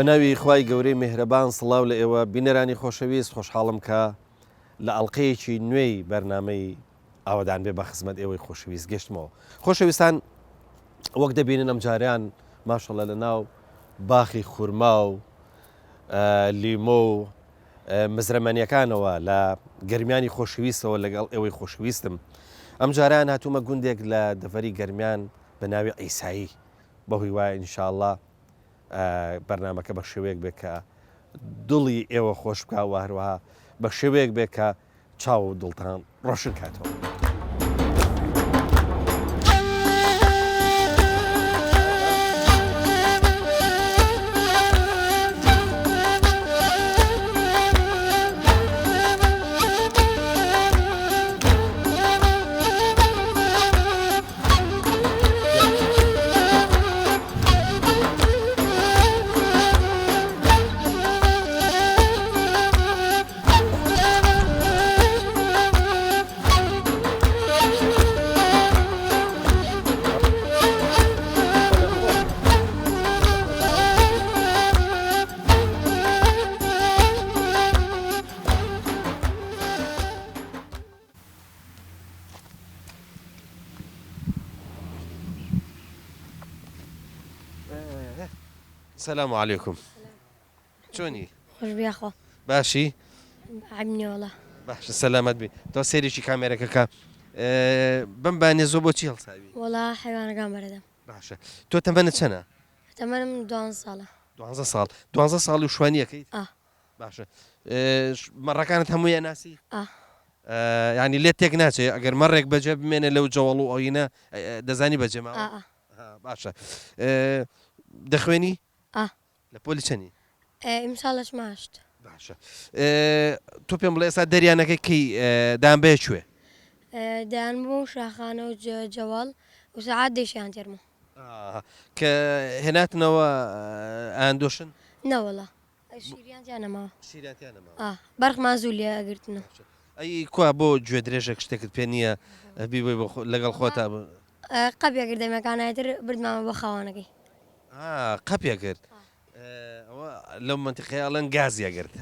بە ناوی خوای گەورەی میهرەبان سڵاو لە ئێوە بینەرانی خۆشەویست خۆشحاڵم کە لە ئەڵقەیەکی نوێی بەرنامەی ئاوەدان بێ بە خزمەت ئێوەی خۆشەویست گەشتمەوە خۆشەویستان وەک دەبینن ئەم جاریان ماشەڵە لە ناو باخی خورما و لیمۆ و مزرەمەنیەکانەوە لە گەرمیانی خۆشەویستەوە لەگەڵ ئێوەی خۆشەویستم ئەم جاریان هاتوومە گوندێک لە دەڤەری گەرمیان بە ناوی عیسایی بە هیوای ئینشاءاللە بەرنامەکە بە شێوەیەک بێت کە دڵی ئێوە خۆش بکا و هەروەها بە شێوەیەک بێت کە چاو و دڵتان ڕۆشن کاتەوە. سلام علیکم چۆنی خۆش بی یاخوا باشی عەیب نیە وەڵا باشە سەلامەت بی تۆ سێرێکی کامێرەکە کە بەم بانێ زۆ بۆچی هەڵساوی وەڵا حەیوانەکان بەرەدەم باشە تۆ تەمەنت چەنە تەمەنم دوانزە ساڵە دوانزە ساڵ دوانزە ساڵ و شوانیەکەیت ئا باشە مەڕەکانت هەمووی ئەناسی؟ ئا. یانی لێت تێک ناچێ ئەگەر مەڕێک بەجێ بمێنێ لەو جەوەڵ و ئەوینە دەزانی بەجێ ماوە؟ ئا. باشە دەخوێنی؟ ئا. لە پۆلی چەنی؟ ئیمساڵ ئەچمە هەشت. باشە تۆ پێم بڵێ ئێستا دەریانەکەی کەی دان بەیە کوێ؟ دەیان بوو شاخانە و جەوەڵ و سەعات دەیشیان تێرمە. کە هێناتنەوە ئایان دۆشن؟ نەوەڵا شیریان تیا نەماوە. شیریان تیا نەماوە. ئا بەرخمان زوو لێ ئەگرتنەوە. ئەی کوا بۆ گوێ درێژێک شتێکت پێ نییە بیبەی بۆ لەگەڵ خۆتا؟ قەپێ کرد دەمەکانە تر بردمانەوە بۆ خاوەنەکەی. ئا قەپێ کرد. ئەوە لەو مەنتیقەیە ئەڵێن گازی ئەگرت.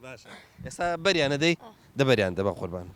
باشە ئێستا بەریان ئەدەی؟ دە بەریان دە بە قوربان.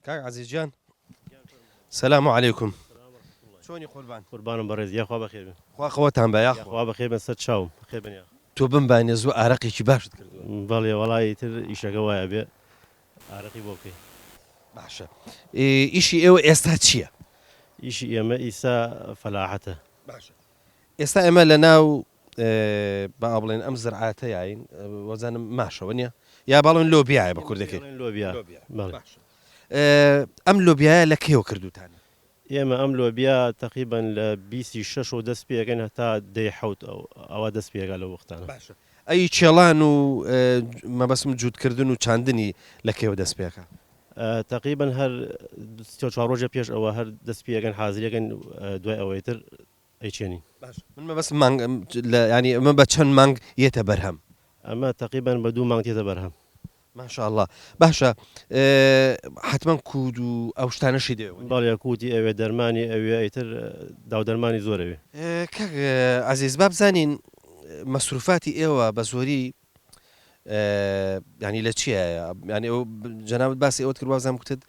کاک عەزیز گیان سلام علیکم چۆنی قوربان قوربانم بەڕێز یاخوا بەخێر بن خوا قوەتان بە یاخوا خوا بەخێر بن سەر چاوم بەخێر بن یاخوا تۆ بمبانێ زوو ئارەقێکی باشت کردووە بەڵێ وەڵا ئیتر ئیشەکە وایە بێ ئارەقی بۆ بکەی. باشە ئیشی ئێوە ئێستا چییە؟ ئیشی ئێمە ئیسا فەلاحەتە. باشە ئێستا ئێمە لە ناو با بڵێن ئەم زرعاتە یاین وەزانم ماشەوە نییە یا باڵێن لۆبیایە بە کوردەکەی لۆبیا ئەم لۆبیایە لە کێوە کردوتانە؟ ئێمە ئەم لۆبیا تەقریبەن لە بیستی شەشەوە دەست پێ ئەکەین هەتا دەی حەوت ئەوا دەست پێ ئەکا لەو وەختانە. باشە ئەی کێڵان و مەبەستم جووت کردن و چاندنی لە کەیەوە دەست پێ ئەکا؟ تەقریبەن هەر سێ چوار ڕۆژێ پێش ئەوە هەر دەست پێ ئەکەین حازری ئەکەین دوای ئەوەی تر ئەیچێنین. باشە من مەبەستم مانگ لە یانی ئەمە بە چەند مانگ یەتە بەرهەم؟ ئەمە تەقریبەن بە دوو مانگ تێتە بەرهەم. ماشاءاللە باشە حەتمەن کوود و ئەو شتانەشی دەوێ وەنیە؟ بەڵێ کووتی ئەوێ دەرمانی ئەوێ ئیتر داو دەرمانی زۆر ئەوێ. کاک عەزیز با بزانین مەسروفاتی ئێوە بە زۆری یانی لە چیایە یانی ئەو جەنابت باسی ئەوەت کرد وابزانم کوتت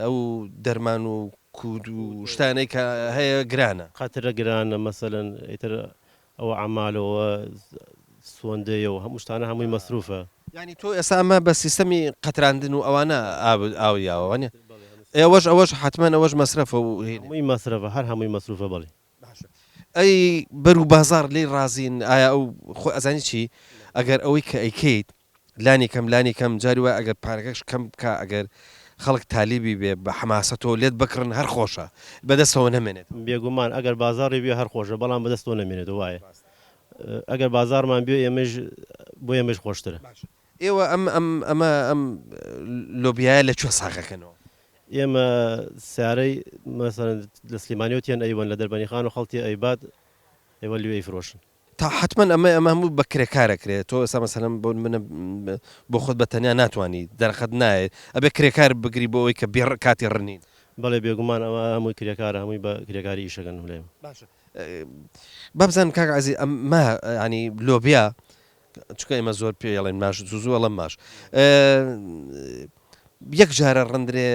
ئەو دەرمان و کوود و شتانەی کە هەیە گرانە. قەترە گرانە مەسەلەن ئیتر ئەوە عەمالەوە سۆندەیە و هەموو شتانە هەمووی مەسروفە. یانی تۆ ئێستا ئەمە بە سیستەمی قەتراندن و ئەوانە ئاو یاوە وانیە؟ ئەوەش ئەوەش حەتمەن ئەوەش مەسرەفە و هینە. هەمووی مەسرەفە هەر هەمووی مەسروفە بەڵی. باشە ئەی بەرو بازاڕ لێی ڕازین ئایا ئەو خۆ ئەزانی چی ئەگەر ئەوەی کە ئەیکەیت لانی کەم لانی کەم جاری وایە ئەگەر پارەکەش کەم بکا ئەگەر. خەڵک تالیبی بێ بە حەماسەتەوە لێت بکڕن هەر خۆشە بەدەستەوە نەمێنێتەوە. بێگومان ئەگەر بازاڕی بێ هەر خۆشە بەڵام بەدەستەوە نەمێنێتەوە وایە ئەگەر بازاڕمان بێ ئێمەش بۆ ئێمەش خۆشترە. باشە ئێوە ئەم ئەم ئەمە ئەم لۆبیایە لە کوێ ساغەکەنەوە؟ ئێمە سیارەی مەسەلەن لە سلیمانیەوە تێن ئەیبەن لە دەربەنیخان و خەڵکی ئەیبات ئەیوە لوێ ئەیفرۆشن. تا حەتمەن ئەمە ئەمە هەموو بە کرێکار ئەکرێ تۆ ئێستا مەسەلەن بۆ منە بۆ خۆت بە تەنیا ناتوانی دەرەقەت نایەت ئەبێ کرێکار بگری بۆ ئەوەی کە بێ کاتی ڕنین. بەڵێ بێگومان ئەمە هەمووی کرێکارە هەمووی بە کرێکاری ئیشەکەن لای. باشە با بزانم کاک عەزیز ئەمە یانی لۆبیا چونکە ئێمە زۆر پێی ئەڵێن ماش زوو زوو ئەڵێم ماش یەک جارە ڕندرێ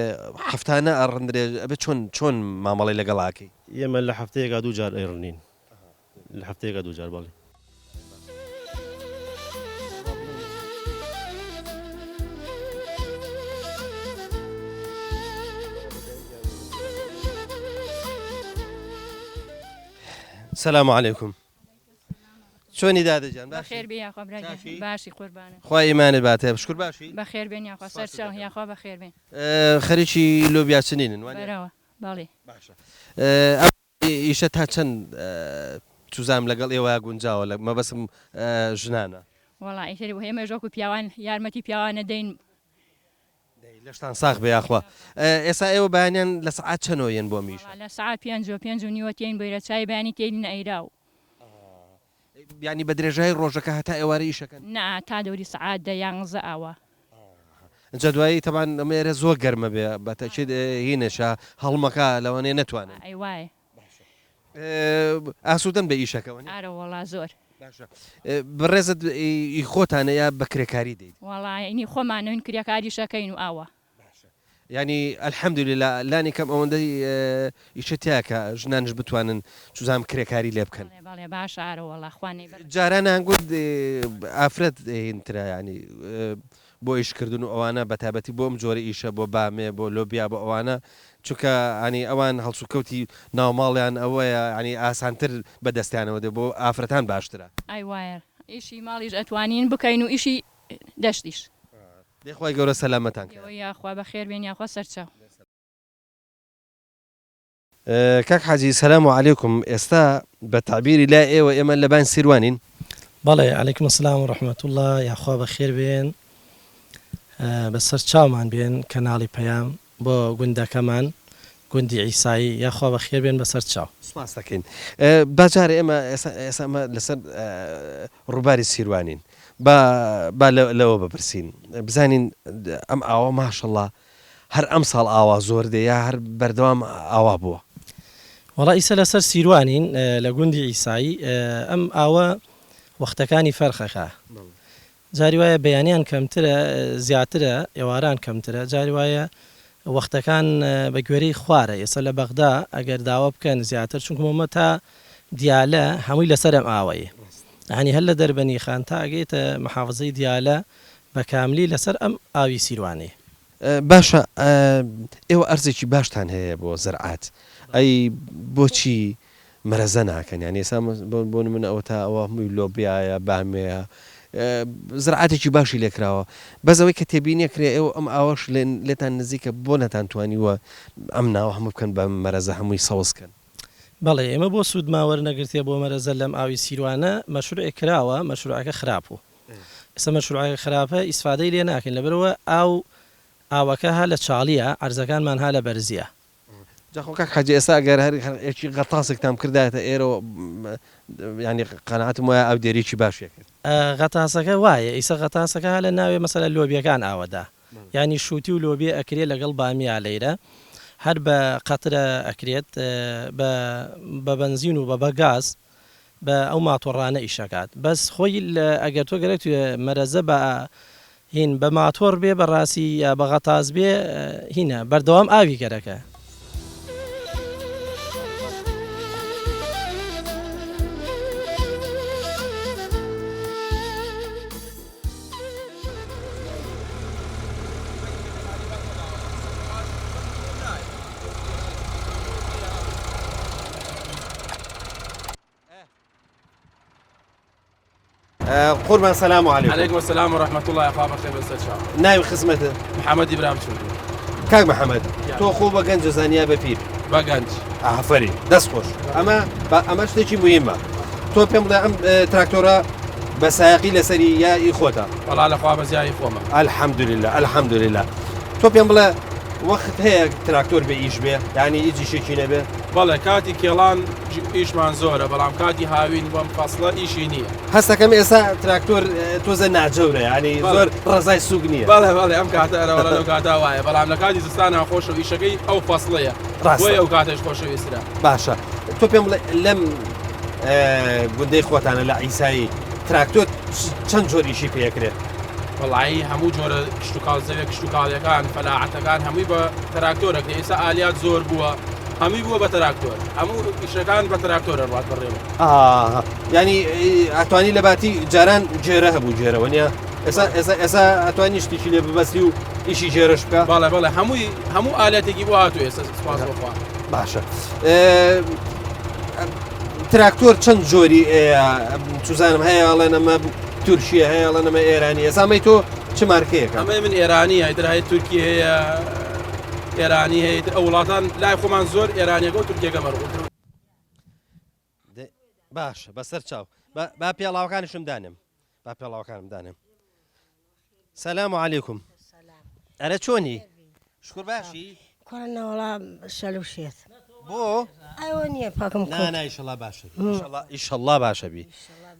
هەفتانە ئەڕندرێ ئەبێ چۆن چۆن مامەڵەی لەگەڵ ئەکەی؟ ئێمە لە هەفتەیەکا دوو جار ئەیڕنین. لە هەفتەیەکا دوو جار بەڵێ. سلام علیکم چۆنی دادە گیان باشی بەخێر بێ یاخوا برا گیان چاکی؟ باشی قوربانت خوا ئیمانت باتێ شکر باشی بەخێر بێن یاخوا سپاست سەرچاو دەکەم. یاخوا بەخێر بێن خەریکی لۆبیا چنینن وانیە؟ بەرەوە بەڵێ باشە ئەم ئیشە تا چەند چوزانم لەگەڵ ئێوە گونجاوە لە مەبەسم ژنانە؟ وەڵا ئیتر ئێمەش وەکو پیاوان یارمەتی پیاوان ئەدەین. دەی لەشتان ساغ بێ یاخوا. ئێستا ئێوە بەیانیان لە سەعات چەنەوە یەن بۆ ئەم ئیشە؟ وەڵا لە سەعات پێنجەوە پێنج و نیوە تێین بۆیرە چای بەیانی تێینە ئەیراو. یانی بە درێژایی ڕۆژەکە هەتا ئێوارە ئیشەکەن؟ نا تا دەوری سەعات دە یانزە ئاوا. ئینجا دوایی تەبعەن ئەمە ئێرە زۆر گەرمە بێ بە تەئکید هینەشە هەڵمەکە لەوانەیە نەتوانن. ئەی وایە. باشە ئاسوودەن بە ئیشەکەوە نیە؟ ئارەوەڵا زۆر. باشە بەڕێزت ئی خۆتانە یا بە کرێکاری دێیت؟ وەڵا ینی خۆمانەوین کرێکاریش ئەکەین و ئاوا. باشە یانی الحمدللە لانی کەم ئەوەندەی ئیشە تیایە کە ژنانیش بتوانن چوزانم کرێکاری لێ بکەن. بەڵێ بەڵێ باشە ئارەوەڵا خوا نەیبەر. جاران ئەیانگوت ئافرەت هینترە یانی بۆ ئیش کردن و ئەوانە بەتایبەتی بۆ ئەم جۆرە ئیشە بۆ بامێ بۆ لۆبیا بۆ ئەوانە چونکە یانی ئەوان هەڵسوکەوتی ناوماڵیان ئەوەیە یانی ئاسانتر بە دەستیانەوە دێ بۆ ئافرەتان باشترە. ئەی وایە ئیشی ماڵیش ئەتوانین بکەین و ئیشی دەشتیش. دەی خوای گەورە سەلامەتان کا. ئێوە یاخوا بەخێر بێن یاخوا سەرچاو. کاک حاجی سلام علیکم ئێستا بە تەعبیری لای ئێوە ئێمە لە بان سیروانین؟ بەڵێ علیکم السلام و رحمە اللە یاخوا بەخێر بێن بەسەر چاومان بێن کەناڵی پەیام بۆ گوندەکەمان گوندی عیسایی یاخوا بەخێر بێن بەسەر چاو. سوپاست دەکەین با جارێ ئێمە ئێستا ئێستا ئەمە لەسەر ڕووباری سیروانین با با لەوە بپرسین بزانین ئەم ئاوە ماشەڵا هەر ئەمساڵ ئاوا زۆر دێ یا هەر بەردەوام ئاوا بووە؟ وەڵا ئیسە لەسەر سیروانین لە گوندی عیسایی ئەم ئاوە وەختەکانی فەرقەکا جاری وایە بەیانیان کەمترە زیاترە ئێواران کەمترە جاری وایە وەختەکان بە گوێرەی خوارە ئێستا لە بەغدا ئەگەر داوا بکەن زیاتر چونکە مۆمە تا دیالە هەمووی لەسەر ئەم ئاوەیە یانی هەر لە دەربەنی خان تا ئەگەیتە محافزەی دیالە بە کاملی لەسەر ئەم ئاوی سیروانەیە. باشە ئێوە ئەرزێکی باشتان هەیە بۆ زەرعات ئەی بۆچی مەرەزە ناکەن یانی ئێستا بۆ نمونە ئەوەتا ئەوە هەمووی لۆبیایە بامێیە زرعاتێکی باشی لێکراوە بەس ئەوەی کە تێبینی کرێ ئێوە ئەم ئاوەش لێتان نزیکە بۆ نەتان توانیوە ئەم ناوە هەموو بکەن بە مەرەزە هەمووی سەوز کەن؟ بەڵێ ئێمە بۆ سوودمان وەرنەگرتیە بۆ مەرەزە لەم ئاوی سیروانە مەشروعێک کراوە مەشروعەکە خراپ بوو ئێستا مەشروعەکە خراپە ئیسفادەی لێ ناکەین لەبەرئەوە ئاو ئاوەکە ها لە چاڵیە عەرزەکانمان ها لە بەرزیە. جا خۆ کاک حاجی ئێستا ئەگەر هەر یەکی غەتاسێکتان بکردایەتە ئێرەوە یانی قەناعەتم وایە ئاودێریەکی باشی ئەکرد. غەتاسەکە وایە ئیسە غەتاسەکە ها لە ناوێ مەسەلەن لۆبیەکان ئاوەدا یانی شوتی و لۆبیە ئەکرێ لەگەڵ بامیە لەیرە هەر بە قەترە ئەکرێت بە بە بەنزین و بە بە گاز بە ئەو ماتۆڕانە ئیش ئەکات بەس خۆی لە ئەگەر تۆ گەرەکتوێ مەرەزە بە هین بە ماتۆڕ بێ بە ڕاسی یا بە غەتاس بێ هینە بەردەوام ئاوی گەرەکە. قوربان سلام علیکم. علیکم السلام و رحمة اللە یاخوا بەخێر بێن سەرچاو. ناوی خزمەتت؟ محمد ئیبراهیم چوردی. کاک محەممەد تۆ خۆ بە گەنج زانیا بە پیر؟ بە گەنج. ئافەرین دەست خۆش ئەمە ئەمە شتێکی موهیمە تۆ پێم بڵێ ئەم تراکتۆرە بە سایەقی لەسەری یا ئی خۆتە؟ وەڵا لەخوا بەزیایی خۆمە. الحمدللە الحمدللە تۆ پێم بڵێ وەخت هەیە تراکتۆر بێ ئیش بێ یانی هیچ ئیشێکی نەبێ؟ بەڵێ کاتی کێڵان ئیشمان زۆرە بەڵام کاتی هاوین بەم فەسڵە ئیشی نییە. هەستەکەم ئێستا تراکتۆر تۆزە ناجەورە یانی زۆر ڕەزای سوک نییە. بەڵێ بەڵێ ئەم کاتە ئەرەوەڵا لەو کاتە وایە بەڵام لە کاتی زستانا خۆشە و ئیشەکەی ئەو فەسڵەیە ڕاستە. بۆیە ئەو کاتەش خۆشەویسترە. باشە تۆ پێم بڵێ لەم گوندەی خۆتانە لە عیسایی تراکتۆر چەند جۆر ئیشی پێکرێ؟ وەڵایی هەموو جۆرە کشتوکاڵ زەویە کشتوکاڵیەکان فەلاعەتەکان هەمووی بە تراکتۆرە کرێ ئێستا ئالیات زۆر بووە هەمووی بووە بە تراکتۆر هەموو ئیشەکان بە تراکتۆرە ڕات بەڕێوە. ئاها یانی ئەتوانی لە باتی جاران گێرە هەبوو گێرە وەنیە ئێستا ئێستا ئێستا ئەتوانی شتێکی لێ ببەستی و ئیشی گێرەش بکە بەڵێ بەڵێ هەمووی هەموو ئالەتێکی بۆ هاتوو ئێستا سپاس بۆ خوا. باشە تراکتۆر چەند جۆری چزانم هەیە ئەڵێن ئەمە تورکیە هەیە ئەڵێن ئەمە ئێرانی ئێسامەی تۆ چ مارکەیەکە ئەمەی من ئێرانی ئیتر هەیە تورکی هەیە ئێرانی هەیە ئیتر ئەو وڵاتان لای خۆمان زۆر ئێرانیەکە و تورکیەکە مەرغوبتر. باشە بەسەر چاو با پێڵاوەکانیشم دانێم با پێڵاوەکانم دانێم سەلام و عەلەیکوم ئەرە چۆنی شکر باشی کوڕە نەوەڵا شەل و شێت بۆ ئەوە نییە پاکم نا نا ئیشەڵا باشە بی ئیشەڵا ئیشەڵا باشە بی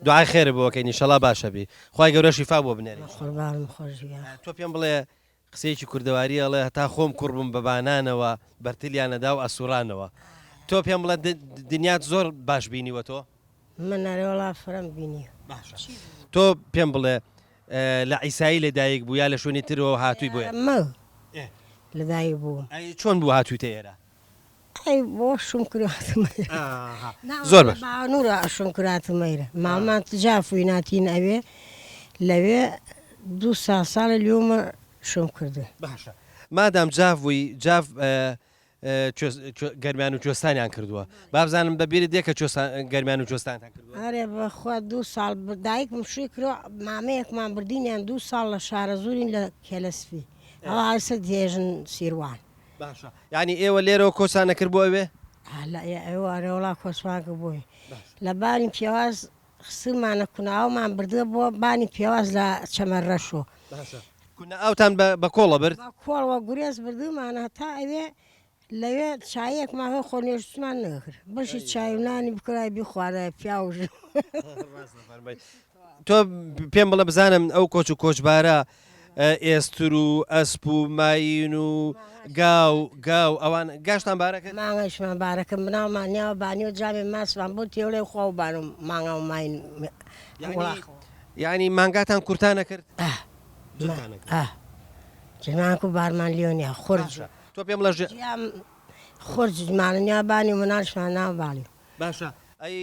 دوعای خێرە بۆکەین ئیشەڵا باشە بی خوای گەورە شیفا بۆ بنێرێ قوربانم خۆش بی تۆ پێم بڵێ قسەیەکی کوردەواری ئەڵێ هەتا خۆم کوڕ بووم بە بانانەوە بەرتلیان ئەدا و ئەسوڕانەوە. تۆ پێم بڵێ دنیات زۆر باش بینیوە تۆ؟ من ئەرێ وەڵا فرەم بینیوە. باشە تۆ پێم بڵێ لە عیسایی لە دایک بوو یا لە شوێنی ترەوە هاتووی بۆ ئێرە؟ مە لە دایک بووم. ئەی چۆن بوو هاتوویتە ئێرە؟ ئەی بۆ شوم کراتمە ئێرە. زۆر باش. باوەنورە شوم کراتمە ئێرە. ماڵمان جافوی ناتین ئەوێ لەوێ دوو ساڵ ساڵێ لیومە شوم کردن. باشە مادام جاف بووی جاف گەرمیان و کوێستانیان کردووە بابزانم بە بیرت دێ کە گەرمیان و کوێستانتان کردووە؟ ئەرێ بەخوا دوو ساڵ دایکم شووی کرد مامەیەکمان بردینیان دوو ساڵ لە شارەزوورین لە کێلەسپی ئەوە ئێستا دێژن سیروان. باشە یانی ئێوە لێرەوە کۆچتان نەکرد بۆ ئەوێ؟ لە ئێوە ئەرێ وەڵا کۆچمان کرد بۆی لە بانی پێواز خستوومانە کوناومان بردووە بۆ بانی پێواز لە چەمە رەشۆ. باشە کونە ئاوتان بە کۆڵە برد؟ بە کۆڵ وە گورێز بردوومانە هەتا ئەوێ لەوێ چایەکمان هەو خۆ نوێژمان نەکرد بەشی چای و نانی بکرای بیخواردایە پیاو و ژن. ڕاست دەفەرمووی. تۆ پێم بڵێ بزانم ئەو کۆچ و کۆچبارە ئێستر و ئەسپ و مایین و گا و گا و ئەوان گاشتان بارە کرد؟ مانگایشمان بارە کرد مناڵمان نیاوە بانیۆ جامێ ماسمان بۆ تێوڵێ خوا و بان و مانگا و ماین وڵاخەوە. یانی مانگاتان کورتانە کرد؟ ئاه ئاه جلمان کو بارمان لیۆ نیا خورج. باشە تۆ پێم بڵێ ژ. جیام خورجمان نیا بانی و مناڵشمان ناو باڵی. باشە ئەی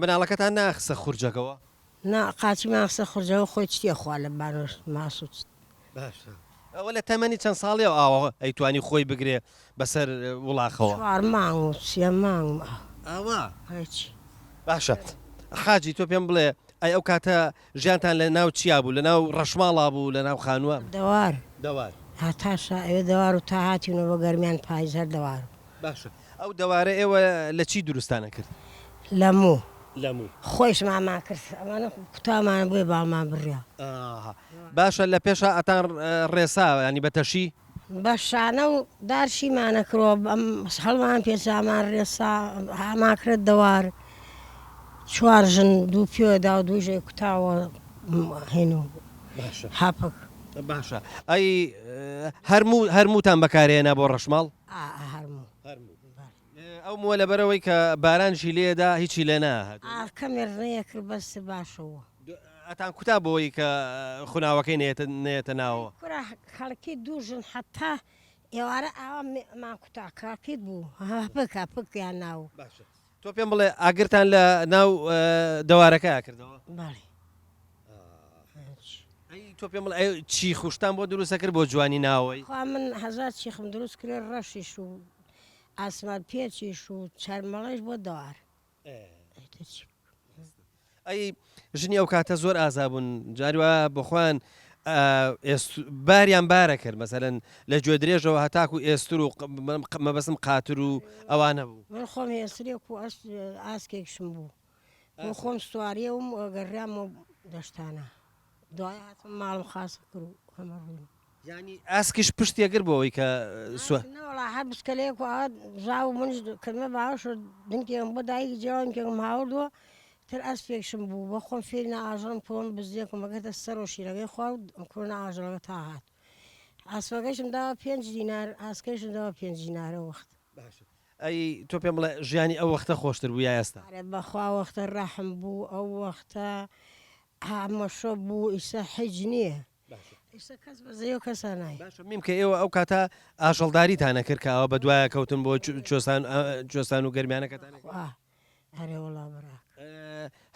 مناڵەکەتان ناخستە خورجەکەوە؟ نا قاچیمان خستە خورجەوە خۆی چتی ئەخوا لە بانۆش ماس و چت. باشە ئەوە لە تەمەنی چەند ساڵیەوە ئاوا ئەیتوانی خۆی بگرێ بەسەر وڵاخەوە؟ چوار مانگ و سێ مانگ و ئاوا. ئاوا؟ هیچ. باشە حاجی تۆ پێم بڵێ ئەی ئەو کاتە ژیانتان لە ناو چیا بوو لە ناو ڕەشماڵا بوو لە ناو خانووە؟ دەوار. دەوار. هەتا شا ئەوێ دەوار و تا هاتینەوە بۆ گەرمیان پایز هەر دەوار بوو. باشە ئەو دەوارە ئێوە لە چی دروستتان ئەکرد؟ لە موو. لە موو. خۆیشمانمان کرد ئەمانە کوتاومانە بۆیە باڵمان بڕیا. ئاها باشە لە پێشا ئەتان ڕێسا یانی بە تەشی؟ بە شانە و دار شیمانە کرۆ ئەم هەڵمان پێچامان ڕێسا هامان کرد دەوار چوار ژن دوو پێ دا و دوو ژەی کوتاوە هین و باشە هاپک. باشە ئەی هەر موو هەر مووتان بەکارهێنا بۆ ڕەشماڵ؟ ئا ئا هەر موو. هەر موو. ئەو مووە لەبەرئەوەی کە بارانیشی لێدا هیچی لێ ناهات. ئا کەمێ ڕنەیە کرد بەس باشە وە. ئەتان کوتا بۆی کە خوناوەکەی نەیەتە نەیەتە ناوەوە. کورە خەڵکی دوو ژن حەتا ئێوارە ئاوا مان کوتا کاکیت بوو هەپک هەپک یان ناو. باشە تۆ پێم بڵێ ئاگرتان لە ناو دەوارەکە کردەوە؟ بەڵێ. ئەی تۆ پێم بڵێ ئەی چیخوشتان بۆ دروست ئەکرد بۆ جوانی ناوەوەی؟ خوا من هەزار چیخم دروست کرد ڕەشیش و ئاسمان پێچیش و چەرمەڵەیش بۆ دەوار. ئەی ژنی ئەو کاتە زۆر ئازا بوون جاری وایە بۆ خۆیان باریان بارە کرد مەسەلەن لە گوێدرێژەوە هەتاکو ئێستر و مەبەستم قاتر و ئەوانە بوو. من خۆم هێسترێک و ئاسکێکشم بوو بۆ خۆم سواریەوم و گەڕیامەوە دەشتانە دوای هاتم ماڵم خاس کرد و هەمە ڕوویم. یانی ئاسکیش پشتی ئەگر بۆ ئەوەی کە سوە. نەوەڵا هەر بچکەلەیەک و ئاوا زاو منیش کردمە باوەش و دنکێکم بۆ دایکی جێوانکێکم هاوردووە تر ئەسپێکشم بوو بۆ خۆم فێری نا ئاژەڵم کردم بزنێکم ئەگرتە سەرەوە شیرەکەی خوارد ئەم کڕۆنە ئاژەڵەکە تا هات ئاسپەکەیشم داوە پێنج دینار ئاسکەیشم داوە پێنج دینار ئەو وەخت. باشە ئەی تۆ پێم بڵێ ژیانی ئەو وەختە خۆشتر بوو یا ئێستا؟ ئەرێ بەخوا وەختە ڕەحم بوو ئەو وەختە هامەشۆ بوو ئیسە حیج نییە ئیسە کەس بەزەیۆ کەسا نایە. باشە میم کە ئێوە ئەو کاتە ئاژەڵداریتان ئەکرد کە ئاوا بەدوایە کەوتن بۆ کوێستان کوێستان و گەرمیانەکەتان ئەکرد؟ بەخوا ئەرێ وەڵا براکەم.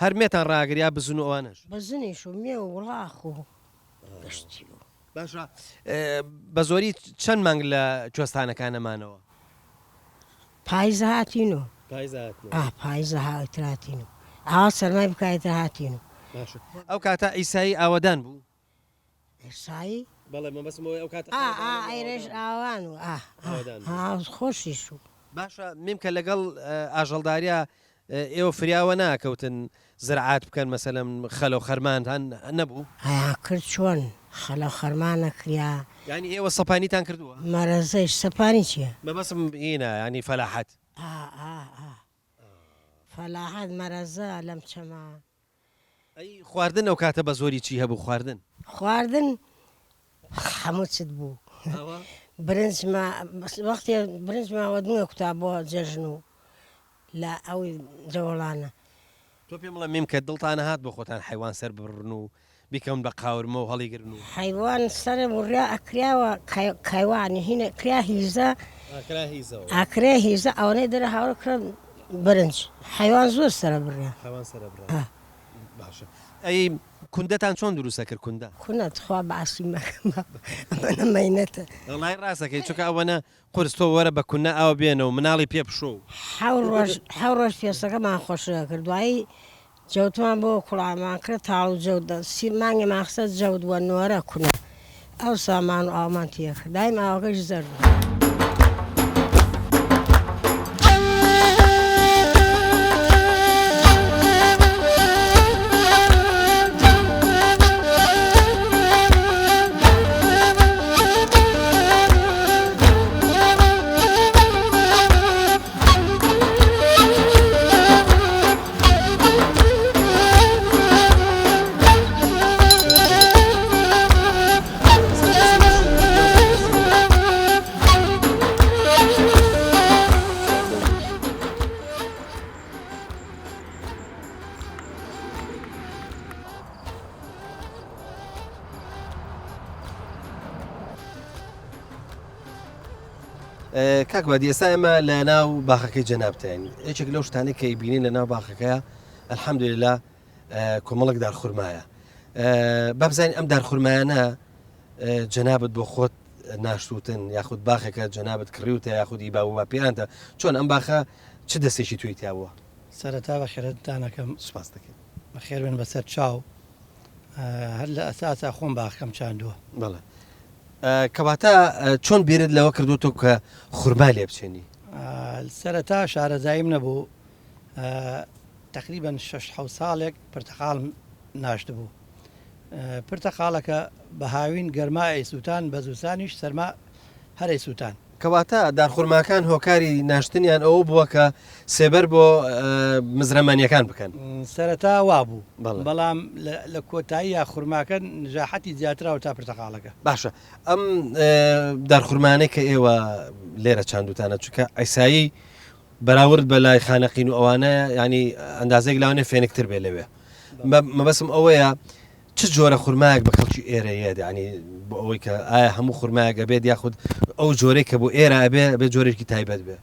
هەر مێتان ڕاگرت یا بزن و ئەوانەش؟ بزنیش و مێ و وڵاخ و گشتی و. باشە بە زۆری چەند مانگ لە کوێستانەکان ئەمانەوە؟ پایزە هاتین و. پایزە هاتنەوە. ئا پایزە ها ئیتر هاتین و. ئاوا سەرمای بکا ئیتر هاتین و. باشە ئەو کاتە عیسایی ئاوەدان بوو؟ عیسایی؟ بەڵێ مەبەستم ئەوەیە ئەو کاتە ئا ئا ئەیرەش ئاوان و ئا ئا خۆشیش و. باشە میمکە لەگەڵ ئاژەڵداریا ئێوە فریاوە ناکەوتن زرعات بکەن مەسەلەن خەلە و خەرمانتان نەبوو؟ ئەیان کرد چۆن خەلە و خەرمان نەکریا. یانی ئێوە سەپانیتان کردووە؟ مەرەزەیش سەپانی چیە؟ مەبەستم هینە یانی فەلاحەت. ئا ئا ئا فەلاحەت مەرەزە لەم چەمە. ئەی خواردن ئەو کاتە بە زۆری چی هەبوو خواردن؟ خواردن هەموو چت بوو برنج ما وەختێ برنج ما وەدنگە کوتا بۆ جەژن و لە ئەو جەوەڵانە. تۆ پێم بڵێ میم کە دڵتان هات بۆ خۆتان حەیوان سەر ببڕن و بیکەون بە قاورمە و هەڵیگرن و. حەیوان سەر وڕیا ئەکریاوە کایوانی هینە کرا هیزە ئاکرا هیزەوە. ئاکرێ هیزە ئەوەنەی دەرە هاوڕ کرا برنج حەیوان زۆر سەرە بڕیا. حەیوان سەرە بڕا باشە ئەی کوندەتان چۆن دروست ئەکرد کوندە؟ کونە تخوا باسی مەکە بابە ئەمەنە مەینەتە. وەڵایی ڕاست ئەکەی چونکە ئەوەنە قورس تۆ وەرە بە کونە ئاو بێنە و مناڵی پێ بشۆ و. حەو ڕۆژ حەو ڕۆژ پێستەکەمان خۆشک ئەکرد دوایی جەوتمان بۆ کوڵامان کرد تاڵ و جەوت دە سی مانگێمان خستە جەوت وە نۆرە کونە ئەوسا مان و ئاومان تێکرد دایم ئاوەکەش زەرد بوو. کاک وادی ئێستا ئێمە لە ناو باخەکەی جەنابتین یەکێک لەو شتانەی کە ئەیبینین لە ناو باخەکەیە الحمدللە کۆمەڵک دارخورمایە با بزانین ئەم دارخورمایانە جەنابت بۆ خۆت ناشتوتن یاخود باخێکە جەنابت کڕیوتە یاخود ئی باو باپیرانتە چۆن ئەم باخە چ دەستێکی توی تیا بووە؟ سەرەتا بەخێرهاتنتان ئەکەم. سوپاست دەکەین. بەخێر بێن بەسەر چاو. هەر لە ئەساسا خۆم باخەکەم چاندووە. بەڵێ. کەواتە چۆن بیرت لەوە کردووەتەوە کە خورما لێ بچێنی؟ سەرەتا شارەزاییم نەبوو. تەقریبەن شەش حەوت ساڵێک پرتەقاڵم ناشتبوو. پرتەقاڵەکە بە هاوین گەرما ئەیسووتان، بە زستانیش سەرما هەر ئەیسووتان. کەواتە دارخورماکان هۆکاری ناشتنیان ئەوە بووە کە سێبەر بۆ مزرەمەنیەکان بکەن. سەرەتا وابوو، بەڵام لە کۆتاییا خورماکە نجاحەتی زیاترە تا پرتەقاڵەکە. باشە ئەم دارخورمانەی کە ئێوە لێرە چاندوتانە چونکە عیسایی بەراورد بە لای خانەقین و ئەوانە ینی ئەندازێک لاوانێ فێنکتر بێ لەوێ مەبەسم ئەوەیە چ جۆرە خورمایەک بە کەڵکی ئێرە یەت یانی بۆ ئەوەی کە ئایا هەموو خورمایەک ئەبێت یاخود ئەو جۆرەی کە بۆ ئێرە ئەبێ ئەبێ جۆرێکی تایبەت بێ؟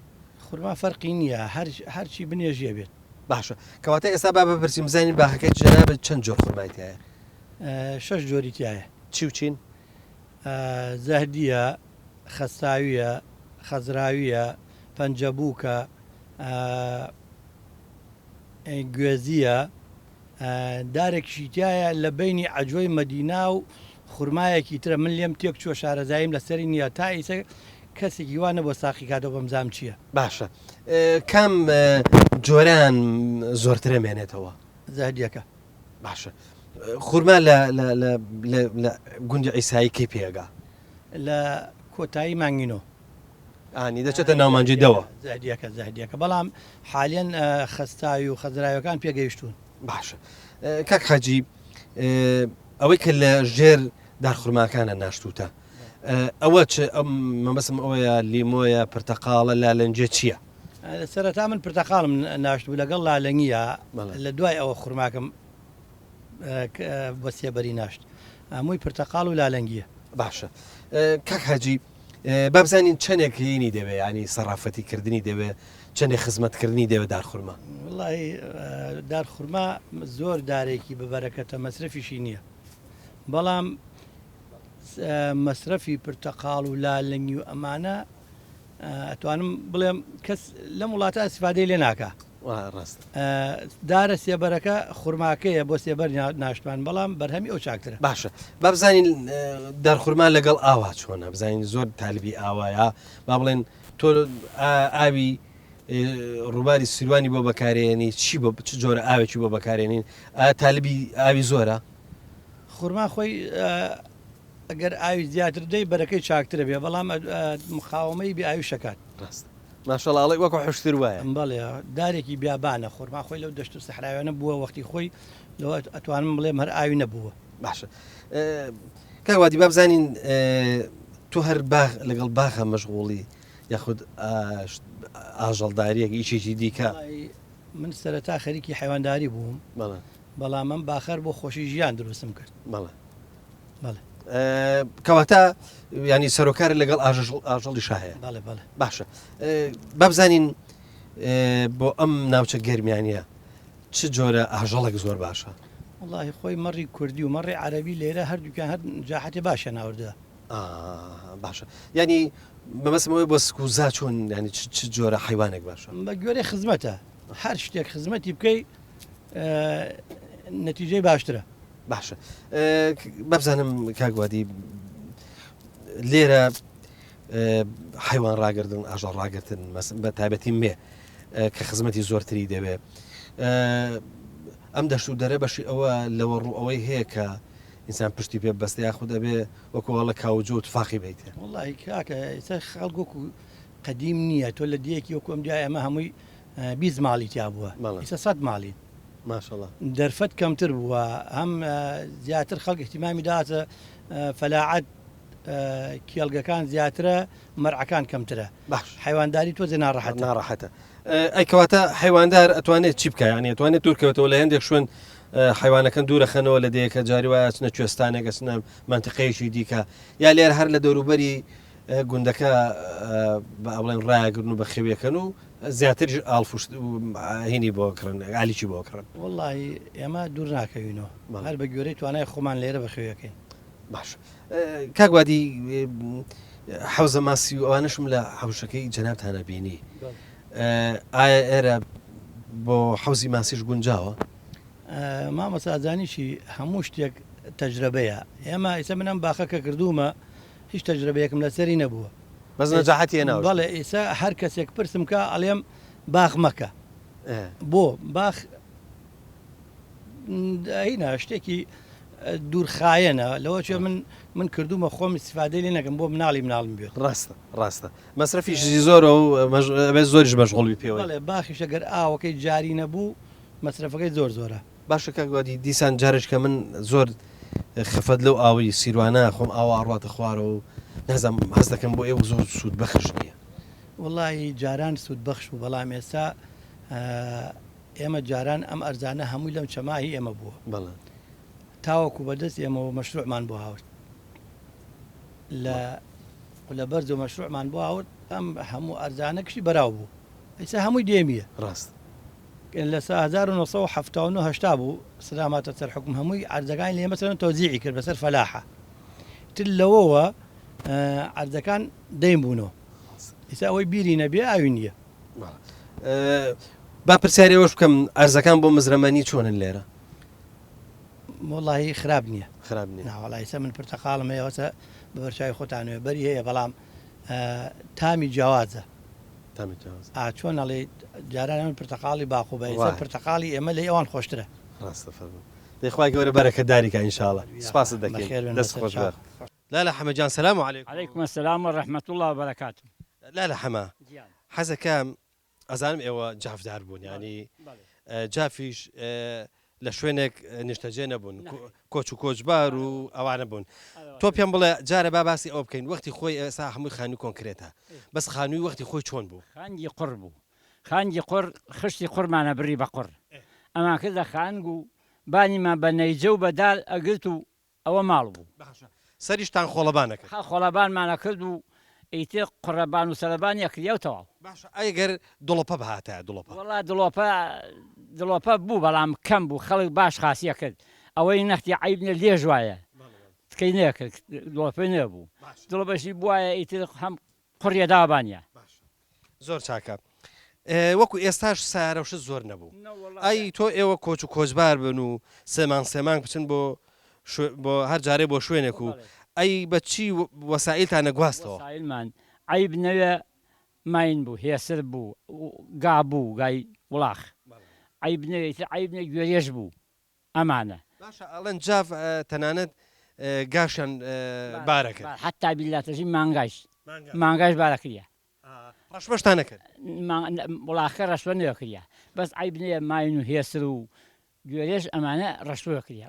خورما فەرقی نییە هەر هەرچی بنێژی ئەبێت. باشە کەواتە ئێستا با بپرسین بزانین باخەکەی جەنابت چەند جۆر خورمای تیایە؟ شەش جۆری تیایە. چی و چین؟ زەهدییە، خەساوییە، خەزراوییە، پەنجەبووکە، گوێزییە، دارێکیشی تیایە لە بەینی عەجۆی مەدینا و خورمایەکی ترە من لێم تێک چووە شارەزاییم لەسەری نییە تا ئیسە کەسێکی وا نەبووە ساقی کاتەوە بم زام چییە. باشە کام جۆران زۆرتر ئەمێنێتەوە؟ زەهدیەکە. باشە خورما لە لە لە لە لە گوندی عیسایی کەی پێگا؟ لە کۆتایی مانگی نۆ. ئانی دەچێتە ناو مانگی دەوە. زەهدیەکە زەهدیەکە بەڵام حالیەن خەستاوی و خەزراویەکان پێگەیشتوون. باشە کاک حاجی ئەوەی کە لە ژێر دارخورماکانە ناشتوتە ئەوە چ مەبەسم ئەوەیە لیمۆیە پرتەقاڵە لالەنجێ چییە؟ سەرەتا من پرتەقاڵم ناشتبوو لەگەڵ لالەنگیە لە دوای ئەوە خورماکەم بە سێبەری ناشت هەمووی پرتەقاڵ و لالەنگیە. باشە کاک حاجی با بزانین چەندێک هینی دەوێ ینی سەرافەتی کردنی دەوێ چەندێک خزمەتکردنی دەوێ دارخورما؟ وڵی دارخورما زۆر دارێکی بەبەرەکەتە مەسرەفیشی نییە بەڵام مەسرەفی پرتەقاڵ و لالەنگی و ئەمانە ئەتوانم بڵێم کەس لەم وڵاتە ئیسفادەی لێ ناکا. ڕاستە. دارە سێبەرەکە خورماکەیە بۆ سێبەر ناشتمان بەڵام بەرهەمی ئەو چاکترە. باشە با بزانین دارخورما لەگەڵ ئاوا چۆنە بزانین زۆر تالبی ئاوایە با بڵێن تۆ ئاوی ڕووباری سیروانی بۆ بەکارێنی چی بۆ چ جۆرە ئاوێکی بۆ بەکارێنین تالبی ئاوی زۆرە؟ خورما خۆی ئەگەر ئاوی زیاتر بدەی بەرەکەی چاکترە بێ بەڵام مقاومەی بێ ئاوی شەکات. ڕاستە ماشاءاللە ئەڵێ وەکو حوشتر وایە. بەڵێ دارێکی بیابانە خورما خۆی لەو دەشت و سەحراویانە بووە وەختی خۆی لەوە ئەتوانم بڵێم هەر ئاوی نەبووە. باشە کاک وادی با بزانین تۆ هەر باغ لەگەڵ باخە مەشغوڵی یاخود ئاژەڵداریەک ئیشێکی دیکە؟ من سەرەتا خەریکی حەیوانداری بووم بەڵام ئەم باخەر بۆ خۆشی ژیان دروستم کرد. بەڵێ. بەڵێ. کەواتە ینی سەرۆکار لەگەڵ ئاژەڵی شا هەیە. بەڵێ بەڵێ. باشە با بزانین بۆ ئەم ناوچە گەرمیانە چ جۆرە ئاژەڵێک زۆر باشە؟ وەڵاهی خۆی مەڕی کوردی و مەڕی عەرەبی لێرە هەردووکیان هەر جاحەتی باشیان ئاوردە. باشە یانی مەبەستم ئەوەیە بۆ سکوزا چۆن ینی چ جۆرە حیوانێک باشە؟ بە گوێرەی خزمەتە هەر شتێک خزمەتی بکەی نەتیجەی باشترە. باشە بابزانم کاک وادی لێرە حیوان ڕاگردن ئاژەڵ ڕاگرتن بە تایبەتی مێ کە خزمەتی زۆرتری دەوێ ئەم دەشت و دەرە بەشی ئەوە لەوە ڕوو ئەوەی هەیە کە ئینسان پشتی پێ بەستە یاخود ئەبێ وەکو هەڵە کاوجۆ و تفاقی بیتێ وڵی کاکە ئێستا خەڵک وەکو قەدیم نییە تۆ لە دیەکی وەکو ئەم دیای ئەمە هەمووی 20 ماڵی تیا بووە ئیسە سەد ماڵین ماشەڵا. دەرفەت کەمتر بووە هەم زیاتر خەڵک ئیهتیمامی داتە فەلاعەت کێڵگەکان زیاترە مەرعەکان کەمترە باش حیوانداری تۆزێ ناڕەحەتە ناڕەحەتە ئەی کەواتە حیواندار ئەتوانێت چی بکە یانی ئەتوانێت دوورکەوێتەوە لە هەندێک شوێن حیوانەکەن دوورەخەنەوە لە دەیەکە جاری وایە ئەچنە کوێستانێک ئەچنە مەنتیقەیەکی دیکە یا لێرە هەر لە دەوروبەری گوندەکە بە ئەڵێن ڕایەگرن و بەخێویەکەن و زیاتریش ئاڵف و هینی بۆ کڕن ئالیکی بۆ کڕن. وەڵاهی ئێمە دوور ناکەوینەوە هەر بە گوێرەی توانای خۆمان لێرە بەخێویەکەین. باشە کاک وادی حەوزە ماسی و ئەوانەشم لە حەوشەکەی جەنابتانە بینی ئایا ئێرە بۆ حەوزی ماسیش گونجاوە؟ مامۆستا ئەزانی چی هەموو شتێک تەجرەبەیە ئێمە ئیسە من ئەم باخە کە کردوومە هیچ تەجرەبەیەکم لەسەری نەبووە بەس نەجاحەتی هێناوە بەڵێ ئیسە هەر کەسێک پرسم کە ئەڵێم باخ مەکە بۆ باخ هینا شتێکی دوورخایەنە لەوە چێ من من کردومە خۆم استفادەی لێ نەکەم بۆ مناڵی مناڵم بێت ڕاستە ڕاستە مەسرەفیشی زۆرە و ئەبێت زۆریش مەشغوڵ بی پێوەی بەڵێ باخیش ئەگەر ئاوەکەی جاری نەبوو مەسرەفەکەی زۆر زۆرە. باشە کاک وادی دیسان جارێک کە من زۆر خەفەت لەو ئاوی سیروانە خۆم ئاوا ئەڕواتە خوارەوە و نازانم هەست دەکەم بۆ ئێوە زۆر سوود بەخش نییە. وەڵاهی جاران سوود بەخش بوو بەڵام ئێستا ئێمە جاران ئەم ئەرزانە هەمووی لەم چەما هی ئێمە بووە بەڵێ. تاوەکو بەدەست ئێمەوە مەشروعمان بۆ هاورد لە قولە بەرز و مەشروعمان بۆ هاورد ئەم هەموو ئەرزانە کشی بەراو بوو ئیستا هەمووی دێمیە. ڕاست. لە سا 1979 80 بوو سەدام هاتە سەر حوکم هەمووی عەرزەکانی لە ئێمە سەرن تەوزیعی کرد بەسەر فەلاحە تر لەوەوە عەرزەکان دەین بوونەوە ئیستا ئەوەی بیری نەبێ ئاوی نییە. با پرسیاری ئەوەش بکەم ئەرزەکان بۆ مزرەمەنی چۆنن لێرە؟ وەڵاهی خراپ نییە. خراپ نیە. نا وەڵا ئیسە من پرتەقاڵم هەیە وەسە بە بەرچاوی خۆتانەوە بەری هەیە بەڵام تامی جیاوازە. تامی جیاوازە. ئا چۆن ئەڵێی جاران ئەمن پرتەقاڵی باخ و بە ئیسە پرتەقاڵی ئێمە لەی ئەوان خۆشترە. ڕاستە فەرموو. دەی خوای گەورە بەرەکەتداری کا ان شاءاللە. سوپاست دەکەین. دەست خۆش بێ. لالە حەمە گیان سلام علیکم. علیکم السلام و رحمە اللە و بەرەکاتو. لالە حەمە حەزەکەم ئەزانم ئێوە جافدار بوون یانی جافیش لە شوێنێک نیشتەجێ نەبوون کۆچ و کۆچبار و ئەوانە بوون تۆ پێم بڵێ جارە با باسی ئەوە بکەین وەختی خۆی ئێستا هەمووی خانووی کۆنکرێتە بەس خانووی وەختی خۆی چۆن بوو؟ خانگی قوڕ بوو خانگی قوڕ خشتی قوڕمانە بڕی بە قوڕ ئەمان کردە خانگ و بانیمان بە نەیجە و بە دار ئەگرت و ئەوە ماڵ بوو. باشە سەریشتان خۆڵەبان ئەکرد؟ ها خۆڵەبانمان ئەکرد و ئیتر قوڕەبان و سەرەبانی ئەکریا و تەواو. باشە ئەگەر دڵۆپە بهاتایە دڵۆپە؟ وەڵا دڵۆپە دڵۆپە بوو بەڵام کەم بوو خەڵک باش خاسی ئەکرد ئەوەی نەختی عەیب نیە لێژ وایە تکەی نەکرد دڵۆپەی نەبوو دڵۆپەشی بوایە ئیتر هەم قوڕیە دابانیە. زۆر چاکە وەکو ئێستاش سارە و شت زۆر نەبوو ئەی تۆ ئێوە کۆچ و کۆچبار بن و سێمان سێمانگ بچن بۆ بۆ هەر جارێ بۆ شوێنێک و ئەی بە چی وەسائیلتان نەگواستەوە؟ وەسائیلمان عەیب نەوێ ماین بوو هێسر بوو گا بوو گای وڵاخ عەیب نەوێ ئیتر عەیب نەوێ گوێرێش بوو ئەمانە. باشە ئەڵێن جاف تەنانەت گاشیان بارەکرد. حەتا بیلا تەژی مانگایش مانگایش بارەکریا. ڕەشمەشتان نەکرد؟ وڵاخەکە ڕەشمە نەکریا بەس عەیب نیە ماین و هێسر و گوێرێش ئەمانە ڕەشمە کریا.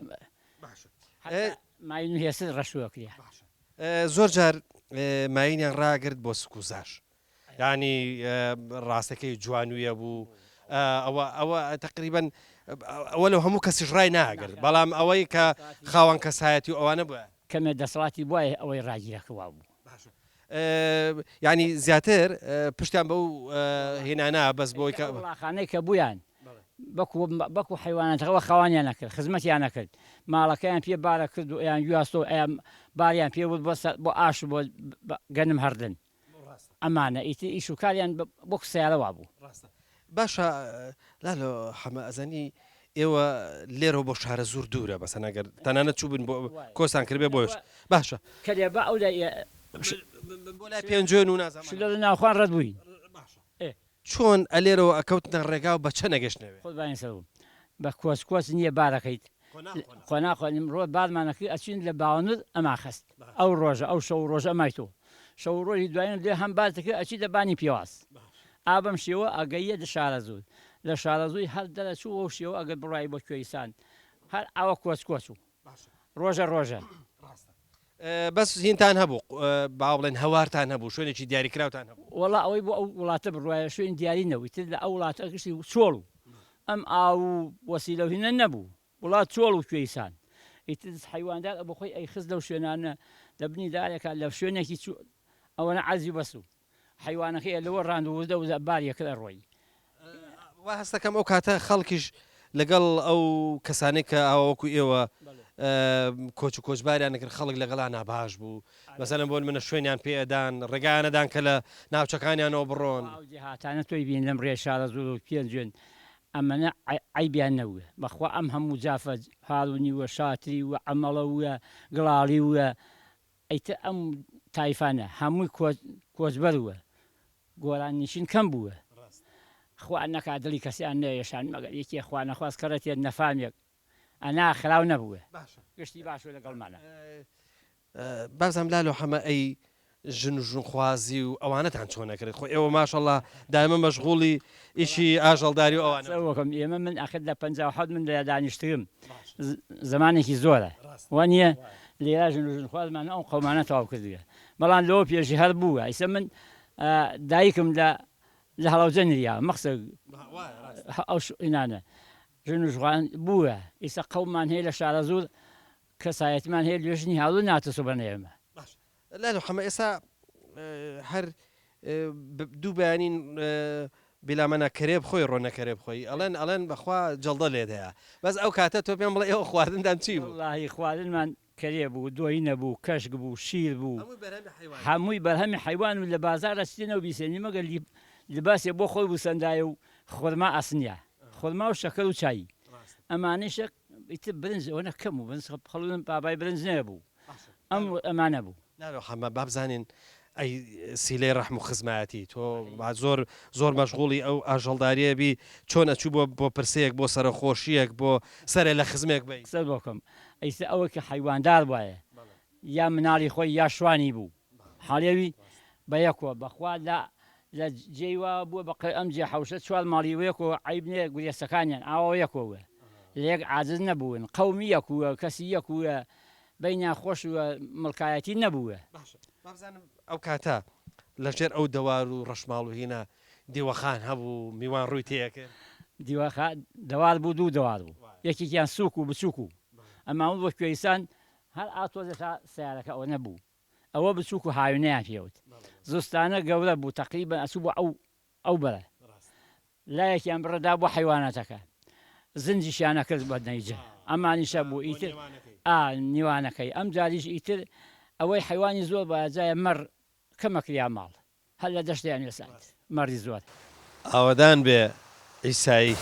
حەتا ماین و هێسر ڕەشمە کریا. زۆر جار ماینیان ڕاگرت بۆ سکوزاش. یانی ڕاستەکەی جوانویە بوو ئەوە ئەوە تقریبن ئەوە لەو هەموو کەسیش ڕای ناگرت بەڵام ئەوەی کە خاوەن کەسایەتی و ئەوانە بووە کەمێ دەسەڵاتی بوایە ئەوەی ڕاگیرەکە وابوو. یانی زیاتر پشتیان بەو هێنانە بەس بۆی کە وڵاخانەی کە بوویان بەکو بەکو حەیواناتەکە خاوانیان نەکرد خزمەتیان نەکرد ماڵەکەیان پێ بارە کرد و ئەیان گواستەوە ئەیان باریان پێ بوو بۆ ئاش بۆ گەنم هەردن ئەمانە ئیتر ئیش و کاریان وەک سەیارە وابوو. ڕاستە باشە لالۆ حەمە ئەزانی ئێوە لێرەوە بۆ شارەزوور دوورە مەسەن ئەگەر تەنانەت چووبن بۆ کۆستان کردبێ بۆش باشە. کەرێ با ئەو لای بۆ لای پێنجوێن و نازانم. شلە لە ناوخوان ڕەت بووین. باشە چۆن ئەلێرەوە ئەکەوتنە ڕێگا و بە چەند ئەگەشتنە وێ؟ قوربانی سەر بووم بە کۆچ کۆچ نییە بارەکەیت قۆناغ قۆناغ ئیمڕۆ بارمان ئەکرد ئەچین لە باوەنور ئەمان خست ئەو ڕۆژە ئەو شەو و ڕۆژە ئەمای تۆ شەو و ڕۆژی دوایین لێ هەم بار دەکرد ئەچی لە بانی پێواز ئا بەم شێوە ئەگەییە شارەزوور لە شارەزووی هەر دەرەچوو وەو شێوە ئەگەر بڕای بۆ کوێیسان هەر ئاوە کۆچ کۆچ و ڕۆژە ڕۆژە. بەس هینتان هەبوو با بڵێن هەوارتان هەبوو شوێنێکی دیاریکراوتان هەبوو؟ وەڵا ئەوەی بۆ ئەو وڵاتە بڕوایە شوێن دیاری نەبوو ئیتر لە ئەو وڵاتە گشتی چۆڵ و ئەم ئاو و وەسیلە و هینە نەبوو وڵات چۆڵ و کوێیسان ئیتر حەیواندار بۆ خۆی ئەیخست لەو شوێنانە لە بنی دارێکا لە شوێنێکی چوو ئەوەنە عەرزی بەس و حەیوانەکەی لەوە ڕاند و وردە وردە باری ئەکرد ئەڕۆی. وا هەست دەکەم ئەو کاتە خەڵکیش لەگەڵ ئەو کەسانەی کە ئاوا وەکو ئێوە کۆچ و کۆچباریان دەکرد خەڵک لەگەڵیانا باش بوو مەسەلەن بۆ نمونە شوێنیان پێ ئەدان ڕێگایان ئەدان کە لە ناوچەکانیانەوە بڕۆن. ئەو دێهاتانە تۆی بین لەم ڕێ شارەزوور و پێنجوێن ئەمەنە عەیبیان نەبووە بەخوا ئەم هەموو جافە هارونی و شاتری و عەمەڵە و گڵاڵی و ئیتر ئەم تایفانە هەمووی کۆچبەر و گۆران نشین کەم بووە خوا نەکا دڵی کەسیان نەیەشان مەگەر یەکێ خوا نەخواست کەڕەتێ نەفامێک ئەنا خراو نەبووە گشتی باشوە لەگەڵمانە. بابزانم لالۆ حەمە ئەی ژن و ژنخوازی و ئەوانەتان چۆن ئەکرد خۆ ئێوە ماشەڵا دایمە مەشغوڵی ئیشی ئاژەڵداری و ئەوانە. قسە بکەم ئێمە من ئەخر لە 57 من لە دانیشتگم زمانێکی زۆرە وانە لێرا ژن و ژنخوازمان ئەو قەومانە تەواو کردوە بەڵام لەوە پێشی هەر بووە ئیسە من دایکم لە لە هەڵەوجە نریا مەخسە ئەو ئینانە ژن و ژوان بووە ئیسە قەومان هەیە لە شارەزوور کەسایەتمان هەیە لێژنی هاڵو ناتەسۆ بەنە ئێمە. لالو حەمە ئێستا هەر دوو بەیانین بیلامەنا کەرێ بخۆی ڕۆنە کەرێ بخۆی ئەڵێن ئەڵێن بەخوا جەڵدە لێت هەیە بەس ئەو کاتە تۆ پێم بڵێ ئێوە خواردنتان چی بوو؟ وەڵاهی خواردنمان کەرێ بوو دۆینە بوو کەشک بوو شیر بوو هەمووی بەرهەمی حەیوان و لە بازاڕ ئەچیتە بیسێنی مەگەر لباسێ بۆ خۆی بسەندایە و خورما ئەسنیا خورما و شەکەر و چای ئەمانەیشە. ئیتر برنج ئەوەنە کەم بوو برنج خەڵون بابای برنج نەبوو ئەم ئەمانە بوو. نارۆ حەمە بابزانین ئەی سیلەی ڕەحم و خزمایەتی تۆ زۆر زۆر مەشغوڵی ئەو ئاژەڵداریە بی چۆن ئەچوو بۆ بۆ پرسەیەک بۆ سەرەخۆشیەک بۆ سەرێ لە خزمێک بەی. قسەت بۆ بکەم ئیستا ئەوەی کە حەیواندار بوایە یا مناڵی خۆی یا شوانی بوو حاڵیەوی بە یەکۆ بەخوا لە لە جێی وا بووە بە قەی ئەم جێ حەوشە چوار ماڵی وەیەکۆ عەیب نێ گورێسەکانیان ئاوا وەیەکۆ وە لە یەک عاجز نەبوون قەومی یەک وە کەسی یەک وە بەینیان خۆش وە مڵکایەتی نەبووە. باشە بابزانم ئەو کاتە لە ژێر ئەو دەوار و ڕەشماڵ و هینە دیوەخان هەبوو میوان ڕووی تێ ئەکرد؟ دیوەخان دەوار بوو دوو دەوار بوو یەکێکیان سووک و بچووک و ئەماون بۆ کوێیسان هەر ئا تۆزێ تا سەیارەکە ئەوەنە بوو ئەوە بچووک و هاوینەیان پێ وت زستانە گەورە بوو تەقریبەن ئەچوو بۆ ئەو ئەو بەرە لایەکیان بڕەدا بۆ حەیواناتەکە زنجیشیان ئەکرد بە نەیجە ئەمانیشە بوو ئیتر ئا نیوانەکەی ئەم جاریش ئیتر ئەوەی حەیوانی زۆر بایە جایە مەڕ کەمەکریا ماڵ هەر لە دەشتیان وێساند مەڕی زۆر. ئاوەدان بێ عیسایی.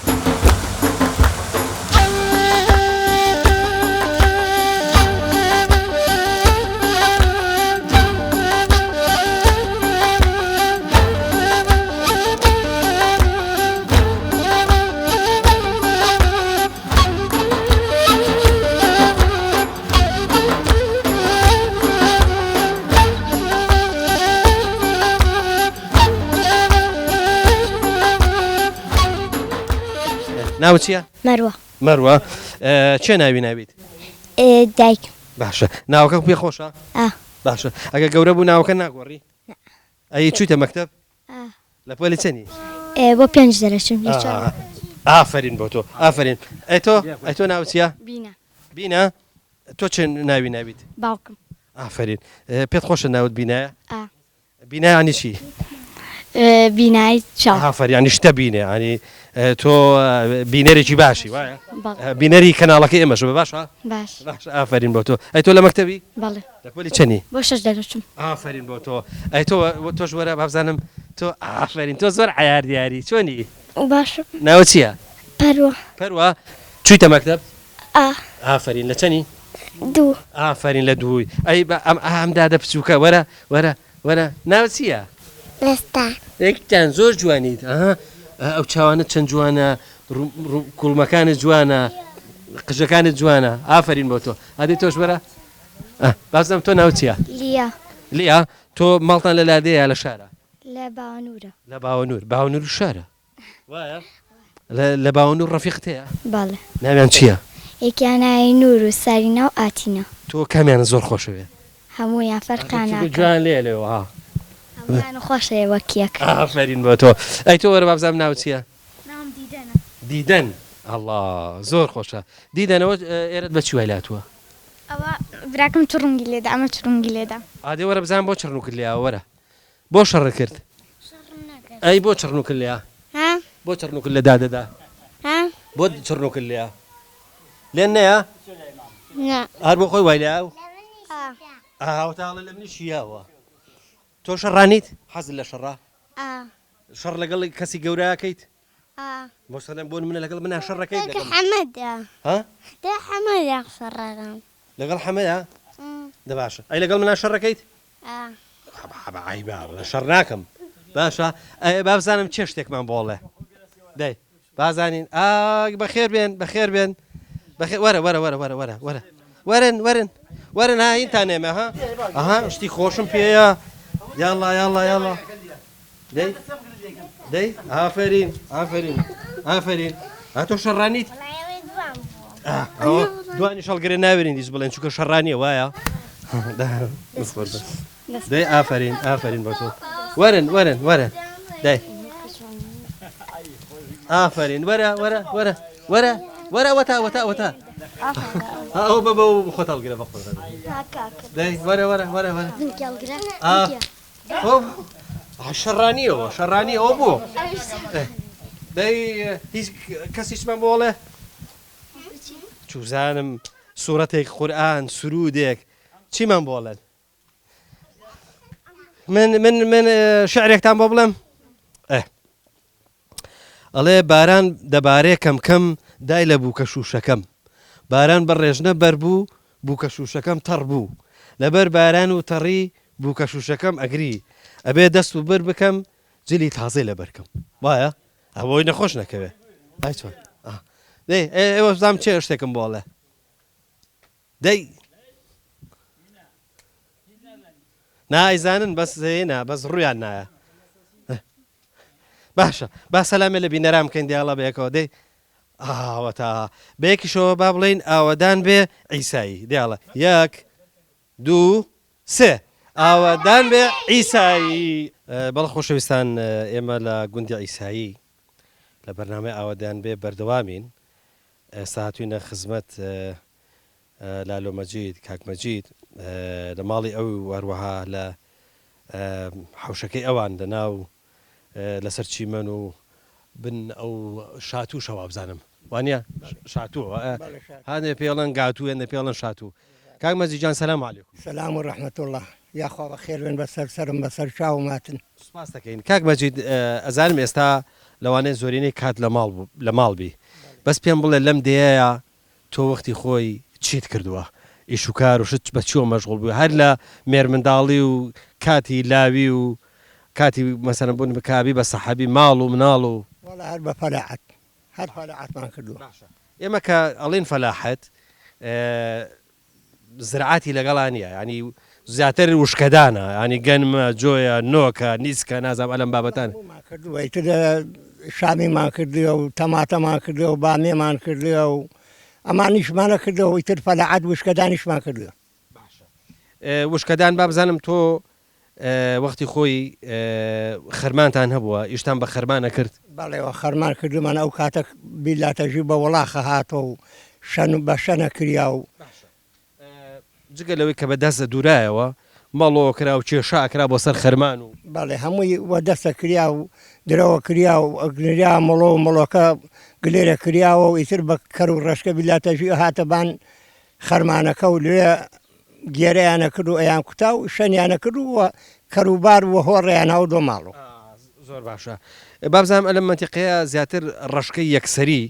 ناوت چییە؟ مەروە. مەروە چێ ناوی ناویت؟ دایکم. باشە ناوەکە پێ خۆشە؟ باشە ئەگە گەورە بوو ناوەکە ناگۆڕی؟ ئەی چوویتە مەکتەب؟ لە پۆلی چەنی؟ بۆ پێنج دەرەچم لە چوار. ئافەرین بۆ تۆ ئافەرین. ئەی تۆ ئەی تۆ ناوت چییە؟ بینا. بینا تۆ چ ناوی ناویت؟ باوکم. ئافەرین پێت خۆشە ناوت بینایە؟ ئا. بینا یانی چی؟ بینایی چاو. ئافەرین یانی شتە بینێ یانی تۆ بینەرێکی باشی وایە؟ بەڵێ. بینەری کەناڵەکەی ئێمەشە بە باشە؟ باش. باشە ئافەرین بۆ تۆ. ئەی تۆ لە مەکتەبی؟ بەڵێ. لە پۆلی چەنی؟ بۆ شەش دەرەچم. ئافەرین بۆ تۆ. ئەی تۆ تۆش وەرە بابزانم تۆ ئافەرین تۆ زۆر عەیار دیاری چۆنی؟ باشم. ناوت چییە؟ پەروە. پەروە چوویتە مەکتەب؟ ئا. ئافەرین لە چەنی؟ دوو. ئافەرین لە دووی. ئەی بە ئەم ئەم دادە بچووکە وەرە وەرە وەرە ناوت چییە؟ دەستان. یەکتان زۆر جوانیت ئەها ئەو چاوانە چەند جوانە کوڵمەکانت جوانە قژەکانت جوانە ئافەرین بۆ تۆ ئەدی تۆش وەرە بازم تۆ ناوت چییە؟ لیا. لیا تۆ ماڵتان لە لادێیە لە شارە؟ لە باوەنوورە. لە باوەنوور باوەنوور شارە وایە؟ لە باوەنوور ڕەفیقت هەیە؟ بەڵێ. ناویان چییە؟ یەکیان ناوی نوور و سارینا و ئاتینا. تۆ کامیانت زۆر خۆشەوێ؟ هەموویان فەرقیان ناکەن. جوان لێ لێوە ها. هەموویان خۆشەوێ وەک یەک. ئافەرین بۆ تۆ. ئەی تۆ وەرە بابزانم ناوت چییە؟ ناوم دیدەنە. دیدەن ئەڵا زۆر خۆشە. دیدەن ئەوە ئێرەت بە چی وای لاتووە؟ ئەوە براکەم چڕنگی لێدا ئەمە چڕنگی لێدا. ئادێ وەرە بزانم بۆ چڕنوکت لێیاوە وەرە. بۆ شەڕت کرد؟ شەڕم نەکرد. ئەی بۆ چڕنوکت لێیا؟ ها؟ بۆ چڕنوکت لە دادە دا؟ ها؟ بۆ چڕنوکت لێیا؟ لێن نەیا؟ نا. هەر بۆ خۆی وای لێیا؟ ئا. ئا ئەوەتا ئەڵێ لە منیشی یاوە. تۆ شەڕانیت؟ حەزت لە شەڕە؟ ئا. شەڕ لەگەڵ کەسی گەورە ئەکەیت؟ ئا. مەسەلەن بۆ نمونە لەگەڵ منا شەڕ ئەکەیت؟ لەگەڵ حەمەدا. ها؟ لەگەڵ حەمەدا شەڕ ئەکەم. لەگەڵ حەمەیا؟ دە باشە. ئەی لەگەڵ منا شەڕ ئەکەیت؟ عەیبە شەڕ ناکەم باشە با بزانم چێ شتێکمان بۆڵێ دەی بازانین ئاگ بەخێر بێن بەخێر بێن بەخێر وەرە وەرە وەرە وەرە وەرە وەرە وەرن وەرن وەرن ها هینتان ئێمە ها ئەها شتی خۆشم پێیە یاڵا یاڵا یاڵا دەی دەی ئافرین ئافرین ئافرین ها تۆ شەڕانیت دوانی شەڵگرە ناوێرین هیچ بڵێن چونکە شەڕانیە وایە دەی ئافرین ئافرین بۆ تۆ وەرن وەرن وەرن دەی ئافرین وەرە وەرە وەرە وەرە وەرە وەتا وەتا وەتا ئەو بە بە خۆت هەڵگرە بە خۆت دەی وەرە وەرە وەرە وەرە شەڕانیەوە شەڕانی ئەو بۆ دەی هیچ کەس هیچمان بۆڵێ چوزانم سوورەتێک قورئان سرودێک چیمان بۆڵێن من من من شعرێکتان بۆ بڵێم ئەڵێ باران دەبارێ کەم کەم دای لە بووکە شووشەکەم. باران بە ڕێژنە بەربوو بووکە شووشەکەم تەڕ بوو لەبەر باران و تەڕی بووکە شووشەکەم ئەگری ئەبێ دەست و بر بکەم جلی تازەی لەبەر کەم وایە ئەوەی نەخۆش نەکەوێ ئای چۆن دەی ئێوە بزانم چێ شتێکم بۆ ئەڵێ دەی نایزانن بەس نا بەس ڕویان نایە باشە با سەلامێ لە بینەران بکەین دیاڵە بەیەکەوە دەی ئاوەتا بەیەکیشەوە با بڵێین ئاوەدان بێ عیسایی دیاڵە یەک دوو سێ ئاوەدان بێ عیسایی. بەڵێ خۆشەویستان ئێمە لە گوندی عیسایی لە بەرنامەی ئاوەدان بێ بەردەوامین ئێستا هاتوینە خزمەت لالۆ مەجید، کاک مەجید، لە ماڵی ئەو و هەروەها لە حەوشەکەی ئەوان لە ناو لەسەر چیمەن و بن ئەو شاتووشە وابزانم وانە شاتوو هەندێ پێڵەن گاتوو هەندێ پێڵەن شاتوو کاک مەجید جان سلام علیکم. سلام و رحمت اللە یاخوا بەخێر بێن بەسەر سەرم بەسەر چاوم هاتن. سوپاست دەکەین کاک مەجید ئەزانم ئێستا لەوانەیە زۆرینەی کات لە ماڵ لە ماڵ بی بەس پێم بڵێ لەم دێیەیا تۆ وەختی خۆی چیت کردووە؟ ئیش و کار و شت بە چیوە مەشغوڵ بووی؟ هەر لە مێرمنداڵی و کاتی لاوی و کاتی مەسەلەن بوون کە ئەبی بە سەحەبی ماڵ و مناڵ و. وەڵا هەر بە فەلاحەت هەر فەلاحەتمان کردووە. باشە ئێمە کە ئەڵێین فەلاحەت زراعەتی لەگەڵا نییە یانی زیاتر وشکەدانە یانی گەنمە جۆیە نۆکە نیسکە نازانم ئەلەم بابەتانە. هەموومان کردووە ئیتر شامیمان کردووە و تەماتەمان کردووە و بامیەمان کردووە و ئەمانیشمانە کردووە و ئیتر فەلاحەت وشکەدانیشمان کردووە. باشە وشکەدان با بزانم تۆ وەختی خۆی خەرمانتان هەبووە ئیشتان بە خەرمان ئەکرد؟ بەڵێ وە خەرمان کردوومانە ئەو کاتە بیلاتەژی بە وڵاخە هاتۆ و شەن بە شەنە کریا و. باشە جگە لەوەی کە بە دەست ئەدوورایەوە مەڵۆ ئەکرا و کێشە ئەکرا بۆ سەر خەرمان و. بەڵێ هەمووی وە دەستە کریا و درەوە کریا و ئەگنرا مەڵۆ و مەڵۆکە گلێرە کریاوە و ئیتر بە کەر و ڕەشکە بیلاتەژی ئەهاتە بان خەرمانەکە و لەوێ گێرەیان ئەکرد و ئەیان کوتا و شەنیان ئەکرد و کەروبار و هۆڕیان هاوردوە ماڵەوە. زۆر باشە بابزانم ئەلەم مەنتیقەیە زیاتر ڕەشکەی یەکسەری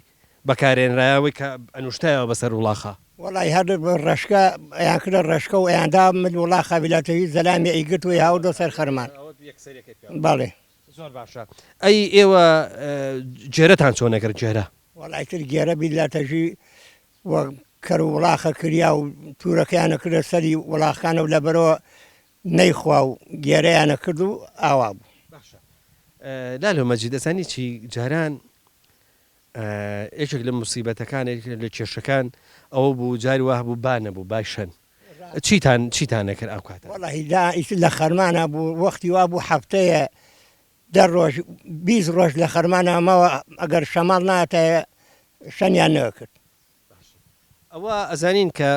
بەکارێنرایە ئەوەی کە ئەنوشتایەوە بەسەر وڵاخا. وەڵای هەر ڕەشکە ئەیان کردە ڕەشکە و ئەیان دا مل وڵاخا بیلاتەوی زەلامی ئەیگرت و ئەیهاوردوە سەر خەرمان. بەڵێ. زۆر باشە ئەی ئێوە گێرەتان چۆن ئەکرد گێرە؟ وەڵای تر گێرە بیلاتەژی و کەر و وڵاخە کریا و تورەکەیانە کردە سەری وڵاخەکانە و لەبەرەوە نەیخوا و گێرەیانە کرد و ئاوا بوو. باشە لالۆ مەجید ئەزانی چی جاران یەکێک لە موسیبەتەکان یەکێک لە کێشەکان ئەوە بوو جاری وا هەبوو با نەبوو بای شەن چیتان چیتان ئەکرد ئەو کاتە؟ وەڵاهی دا ئیتر لە خەرمانا بوو وەختی وا بوو هەفتەیە دە ڕۆژ 20 ڕۆژ لە خەرمانا ماوە ئەگەر شەماڵ ناتایە شەنیان نەکرد. ئەوە ئەزانین کە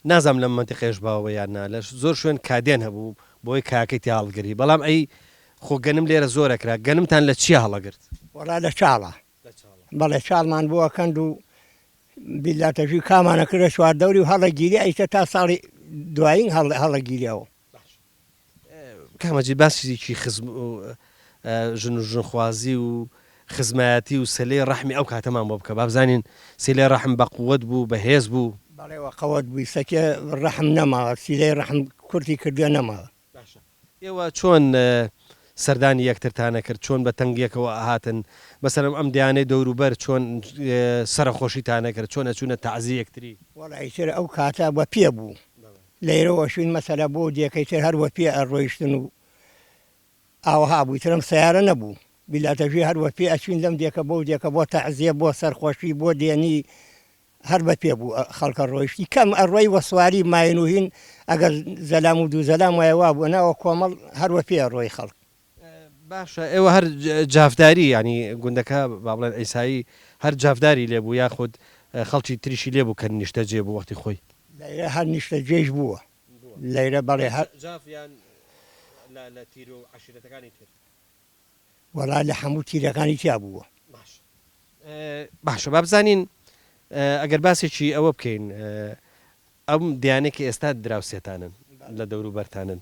نازانم لەم مەنتیقەیەش باوە یان نا لە زۆر شوێن کادێن هەبوو بۆی کاکەی تیا هەڵگری بەڵام ئەی خۆ گەنم لێرە زۆر ئەکرا گەنمتان لە چیا هەڵەگرت؟ وەڵا لە چاڵە بەڵێ چاڵمان بۆ ئەکەند و بیلا تەژی کامان ئەکردە چواردەوری و هەڵەگیریا ئیتر تا ساڵی دوایین هەڵەگیریاوە. کاک مەجید باسێکی خزم ژن و ژنخوازی و خزمایەتی و سەلەی ڕەحمی ئەو کاتەمان بۆ بکە با بزانین سیلەی ڕەحم بە قوت بوو بەهێز بوو. بەڵێ وە قەوەت بووی سەکێ ڕەحم نەماوە سیلەی ڕەحم کورتی کردوە نەماوە. باشە ئێوە چۆن سەردانی یەکترتان ئەکرد چۆن بە تەنگ یەکەوە ئەهاتن مەسەلەن ئەم دێیانەی دەوروبەر چۆن سەرەخۆشیتان ئەکرد چۆن ئەچوونە تەعزی یەکتری؟ وەڵا ئیتر ئەو کاتە بە پێ بوو لەیرەوە ئەچوین مەسەلە بۆ دێکەی تر هەر وە پێ ئەڕۆیشتن و ئاوەها بوو ئیتر ئەم سەیارە نەبوو بیلا تەژی هەر وە پێ ئەچوین لەم دێکە بۆ دێکە بۆ تەعزیە بۆ سەرخۆشی بۆ دێنی هەر بە پێ بوو خەڵک ئەڕۆیشتی کەم ئەڕۆی وە سواری ماین و هین ئەگەر زەلام و دوو زەلام وایە وابوو ئەنا وە کۆمەڵ هەر وە پێ ئەڕۆی خەڵک. باشە ئێوە هەر جافداری یانی گوندەکە با بڵێن عیسایی هەر جافداری لێ بوو یاخود خەڵکی تریشی لێ بوو کە نیشتەجێ بوو وەختی خۆی؟ لەیرە هەر نیشتەجێیش بووە لەیرە بەڵێ هەر. جاف یان لە تیر و عەشیرەتەکانی تر؟ وەڵا لە هەموو تیرەکانی تیا بووە. باشە با بزانین ئەگەر باسێکی ئەوە بکەین ئەم دیانەی کە ئێستا دراوسێتانن لە دەوروبەرتانن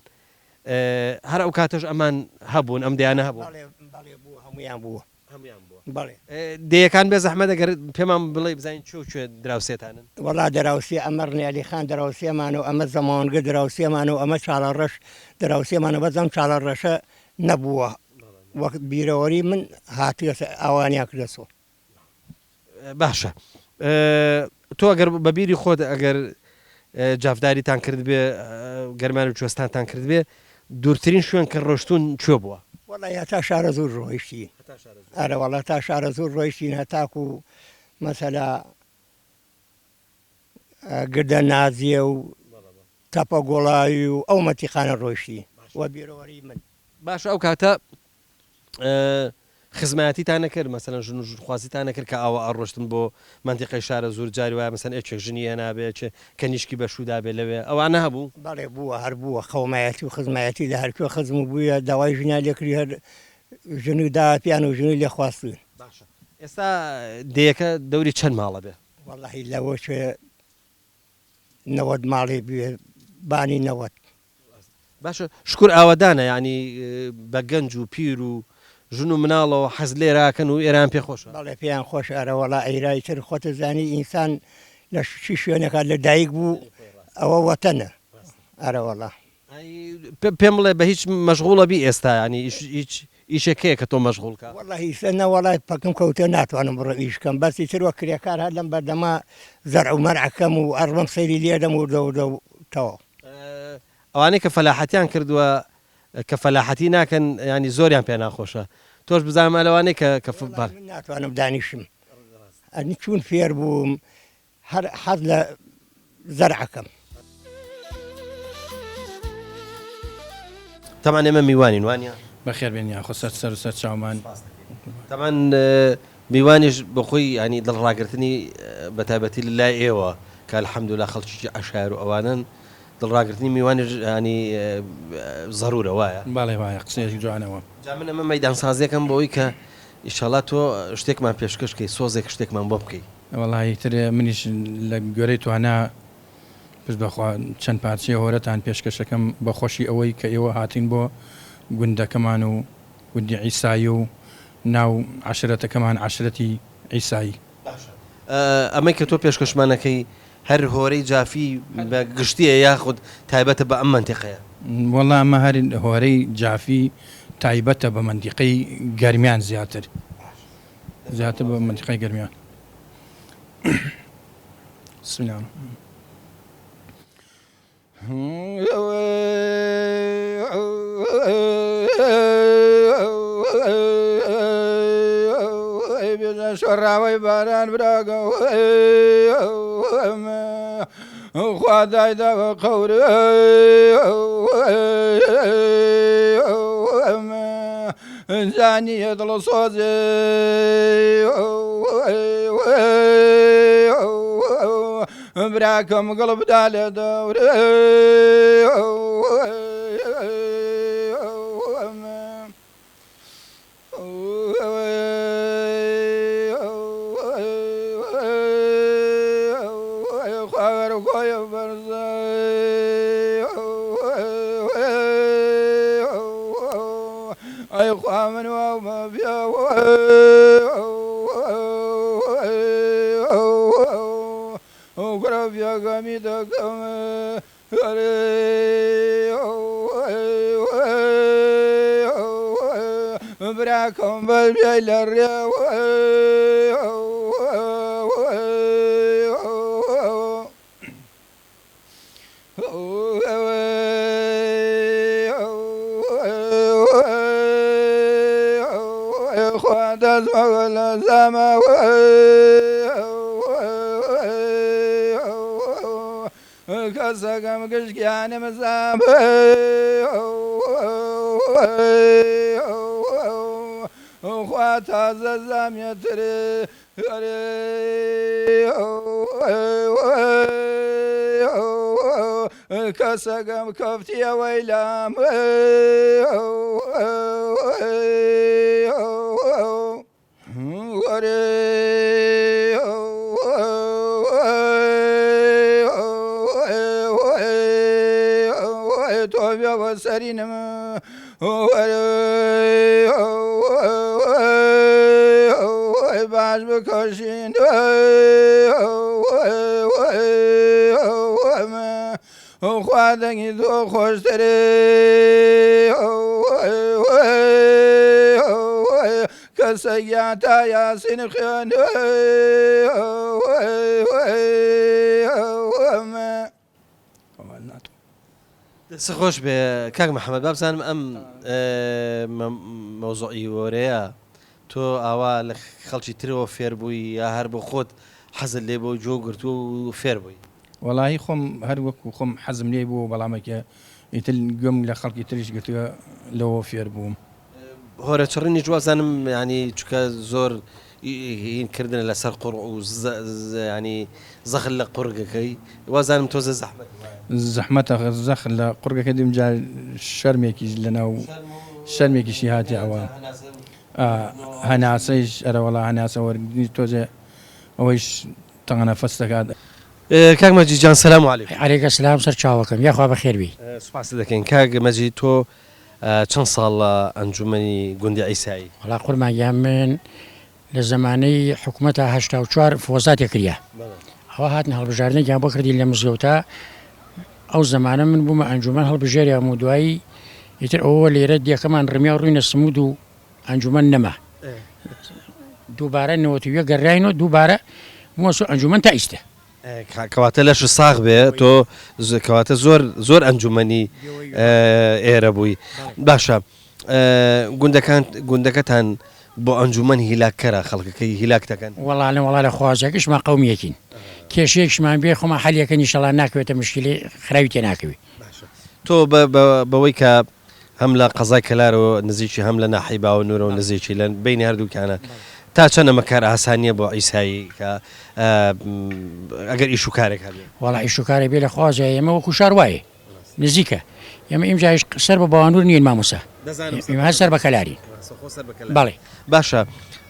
هەر ئەو کاتەش ئەمان هەبوون ئەم دیانە هەبوون؟ بەڵێ بوو هەموویان بووە. هەموویان بووە. بەڵێ. دێیەکان بێ زەحمەت ئەگەر پێمان بڵێی بزانین کوێ و کوێ دراوسێتانن؟ وەڵا دراوسێ ئەمە ڕنیالی خان دراوسێمانە و ئەمە زەماوەنگە دراوسێمانە و ئەمە چاڵەڕەش دراوسێمانە بەس ئەم چاڵەڕەشە نەبووە وەک بیرەوەری من هاتووەتە ئاوانیان کردەسۆ. باشە تۆ ئەگەر بە بیری خۆت ئەگەر جافداریتان کردبێ گەرمان و کوێستانتان کردبێ دوورترین شوێن کە ڕۆشتوون کوێ بووە؟ وەڵی هەتا شارەزوور ڕۆیشتین. ئەرە وەڵا تا شارەزوور ڕۆیشتین هەتاکو مەسەلا گردە نازیە و تەپە گوڵاوی و ئەو مەنتیقانە ڕۆیشتین وە بیرەوەری من. باشە ئەو کاتە خزمایەتیتان نەکرد مەسەلەن ژن و ژنخوازیتان نەکرد کە ئاوا ئەڕۆشتن بۆ مەنتیقەی شارەزوور جاری وایە مەسەلەن یەکێک ژنی هێنابێ یەکێ کەنیشکی بە شوو دابێ لەوێ ئەوانە هەبوو؟ بەڵێ بووە هەر بووە قەومایەتی و خزمایەتی لە هەرکوێ خزم و بوویە داوای ژنیان لێ کردی هەر ژنی داوە پیان و ژنی لێ خواستوین. باشە ئێستا دێیەکە دەوری چەند ماڵە بێ؟ وەڵاهی لەوە چێ 90 ماڵێ بوێ بانی 90. باشە شکور ئاوەدانە یانی بە گەنج و پیر و ژن و مناڵەوە حەز لێرە ئەکەن و ئێرەیان پێ خۆشە؟ بەڵێ پێیان خۆشە ئەرەوەڵا ئەیرا ئیتر خۆتە زانی ئینسان لە چی شوێنێکا لە دایک بوو ئەوە وەتەنە ئەرەوەڵا. پێم بڵێ بە هیچ مەشغوڵە بی ئێستا یانی هیچ ئیشێک هەیە کە تۆ مەشغوڵ کا؟ وەڵاهی ئیسە نەوەڵا پەکم کەوتوە ناتوانم بڕۆم ئیش کەم بەس ئیتر وەک کرێکار هەر لەم بەردەما زەرع و مەرع کەم و ئەڕۆم سەیری لێدەم وردە وردە و تەواو. ئەوانەی کە فەلاحەتیان کردووە کە فەلاحەتی ناکەن یانی زۆریان پێ ناخۆشە تۆش بزانم ئەلەوانەی کە کە وەڵاهی من ناتوانم دانیشم ئەنی چوون فێر بووم هەر حەز لە زەرع ئەکەم. تەبعەن ئێمە میوانین وانیە؟ بەخێر بێن یاخۆ سەر سەر و سەر چاومان. تەبعەن میوانیش بەخۆی یانی دڵ ڕاگرتنی بە تایبەتی لە لای ئێوە کە الحمدللە خەڵکیکی عەشایەر و ئەوانەن دڵ ڕاگرتنی میوانیش یانی زەرورە وایە؟ بەڵێ وایە قسەیەکی جوانەوە. جا من ئەمە مەیدانسازیەکەم بۆ ئەوەی کە ئیشەڵا تۆ شتێکمان پێشکەش کەی سۆزێک شتێکمان بۆ بکەی. وەڵا ئیتر منیش لە گوێرەی توانا پشت بەخوا چەند پارچەی هۆرەتان پێشکەشەکەم بە خۆشی ئەوەی کە ئێوە هاتین بۆ گوندەکەمان و گوندی عیسایی و ناو عەشرەتەکەمان عەشرەتی عیسایی. باشە ئەمەی کە تۆ پێشکەشمان ئەکەی هەر هۆرەی جافی بە گشتیە یاخود تایبەتە بە ئەم مەنتیقەیە؟ وەڵا ئەمە هەر هۆرەی جافی تایبەتە بە مەنتیقەی گەرمیان زیاتر زیاتر بە مەنتیقەی گەرمیان. بسم الله. شۆڕاوەی باران براگە خوا دایداوە قەور زانیە دڵسۆزێ براکەم گڵ بدا لە دەورێ. براکەم بەس لە ڕێ. کەسەکەم گشتیانم زام خوا تازە زامیەترێ. کەسەکەم کەفتیەوەی لام. سەرینم. ئێمەش بکوژین. خوا دەنگی تۆ خۆشترێ. کەسە گیان تا یاسین خوێن. دەست خۆش بێ کاک محەممەد بابزانم ئەم مەوزوعی وەرەیە تۆ ئاوا لە خەڵکی ترەوە فێر بووی یا هەر بۆ خۆت حەزت لێ بۆ جۆ گرتووە و فێر بووی؟ وەڵایی خۆم هەر وەکو خۆم حەزم لێی بوو بەڵامەکە ئیتر گوێم لە خەڵکی تریش گرتووە لەوە فێر بووم. هۆرە چڕینیش وابزانم یانی چونکە زۆر هین کردنە لەسەر قوڕ و یانی زەخت لە قوڕگەکەی وازانم تۆزە زەحمەت زەحمەتە زەخت لە قوڕگەکە دیم جا شەرمێکیش لەناو شەرمێکیشی هاتی ئەوە هەناسەیش ئەرەوەڵا هەناسە وەرگرتنی تۆزێ ئەوەیش تەنگە نەفەس دەکات. کاک مەجید جان سلام علیکم. علیک سلام سەر چاوەکەم یاخوا بەخێر بێی. سوپاست دەکەین کاک مەجید تۆ چەند ساڵ لە ئەنجومەنی گوندی عیسایی؟ وەڵا قوربان گیان من لە زەمانەی حکومەتا 84 فۆزاتێ کریا ئەوە هاتن هەڵبژاردنێکیان بۆ کردین لە مزگەوتا ئەو زەمانە من بوومە ئەنجومەن هەڵبژێریام و دوایی ئیتر ئەوە لێرە دێکەمان ڕمیا و ڕوینە سمود و ئەنجومەن نەما دووبارە 91 گەڕاینەوە دووبارە بوومە سو ئەنجومەن تا ئیستە. کەواتە لەشت ساغ بێ تۆ کەواتە زۆر زۆر ئەنجومەنی ئێرە بووی باشە گوندەکان گوندەکەتان بۆ ئەنجومەن هیلاککەرە خەڵکەکەی هیلاک دەکەن؟ وەڵا لە وەڵا لە خوازە گشتمان قەومیەکین کێشەیەکشمان بێ خۆمان حەلیەکەن ئیشەڵا ناکەوێتە مشکیلەی خراوی تێ ناکەوێ. باشە تۆ بەوەی کە هەم لە قەزای کەلارەوە نزیکی هەم لە ناحیەی باوەنورەوە نزیکی لە بەینی هەردووکیانە تا چەند ئەمە کارئاسانیە بۆ عیسایی کە ئەگەر ئیش و کارێک هەبێ؟ وەڵا ئیش و کارێک بێ لە خوا جا ئێمە وەکو شار وایە نزیکە ئێمە ئیمجایش سەر بە باوەنور نین مامۆستا ئێمە هەر سەر بە کەلارین بەڵێ. باشە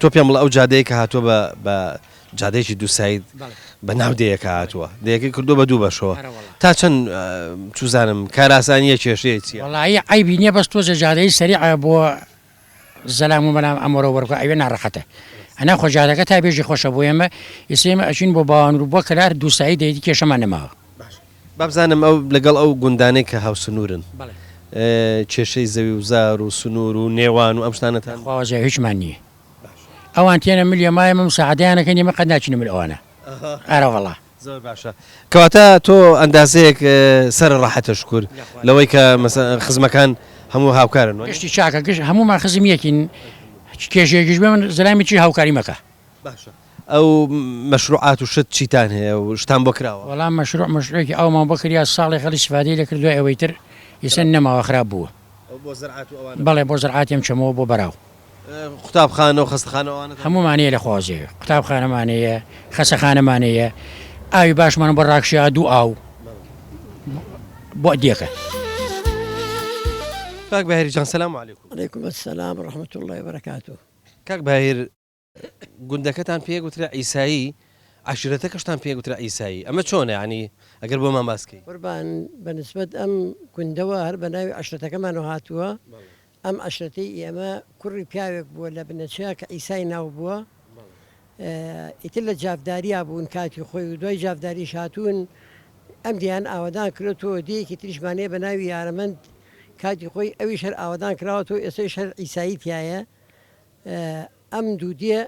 تۆ پێم بڵێ ئەو جادەیە کە هاتووە بە بە جادەیەکی دووساید بە ناو دێیەکە هاتووە دێیەکەی کردووە بە دوو بەشەوە تا چەند چوزانم کارئاسانیە کێشەیە چیە؟ وەڵایی عەیبی نیە بەس تۆزێ جادەی سەریعە بۆ زەلام و مەلام ئەمۆرە وەرکە ئەوێ ناڕەحەتە ئەنا خۆ جادەکە تا بێژی خۆشە بۆ ئێمە ئیسە ئێمە ئەچین بۆ باوانور بۆ کەلار دووسایی دەیدی کێشەمان نەماوە. بابزانم ئەو لەگەڵ ئەو گوندانەی کە هاوسنوورن کێشەی زەوی و زار و سنوور و نێوان و ئەم شتانەتان؟ خوا هیچمان نییە. ئەوان تێنە مل ئێمە ئێمە مساعدەیان ئەکەین ئێمە قەت ناچینە مل ئەوانە ئەرەوەڵا. زۆر باشە کەواتە تۆ ئەندازەیەک سەر ڕەحەتە شکور لەوەی کە مەسەلەن خزمەکان هەموو هاوکارن وانیە؟ گشتی چاکە گشت هەموومان خزم یەکین هیچ کێشەیەکیش بێ من زەلامی چی هاوکاری مەکە. باشە ئەو مەشروعات و شت چیتان هەیە و شتان بۆ کراوە؟ وەڵا مەشروع مەشروعێکی ئاومان بۆ کریا ساڵێ خەڵی ئیستفادەی لێ کرد دوای ئەوەی تر ئیسە نەماوە خراپ بووە. ئەو بۆ زەرعات و ئەوانە؟ بەڵێ بۆ زەرعاتی ئەم چەمەوە بۆ بەراو. قوتابخانە و خەستەخانە و ئەوانەتان؟ هەموومان هەیە لە خۆزێ قوتابخانەمان هەیە خەسەخانەمان هەیە ئاوی باشمان بۆ ڕاکشا دوو ئاو بۆ دێکە. کاک باهیر جان سلام علیکم. علیکم السلام و رحمة اللە و بەرەکاتوه. کاک باهیر گوندەکەتان پێ گوترا عیسایی عەشیرەتەکەشتان پێ گوترا عیسایی ئەمە چۆنە یانی ئەگەر بۆمان باس کەی. قوربان بە نسبەت ئەم گوندەوە هەر بە ناوی عەشرەتەکەمانەوە هاتووە ئەم عەشرەتەی ئێمە کوڕی پیاوێک بووە لە بنەچە کە عیسای ناو بووە ئیتر لە جافداریا بوون کاتی خۆی و دوای جافداریش هاتوون ئەم دێیان ئاوەدان کرۆتەوە دێیەکی تریشمان هەیە بە ناوی یارەمەند کاتی خۆی ئەویش هەر ئاوەدان کراوەتەوە ئێستەیش هەر عیسایی تیایە ئەم دوو دێ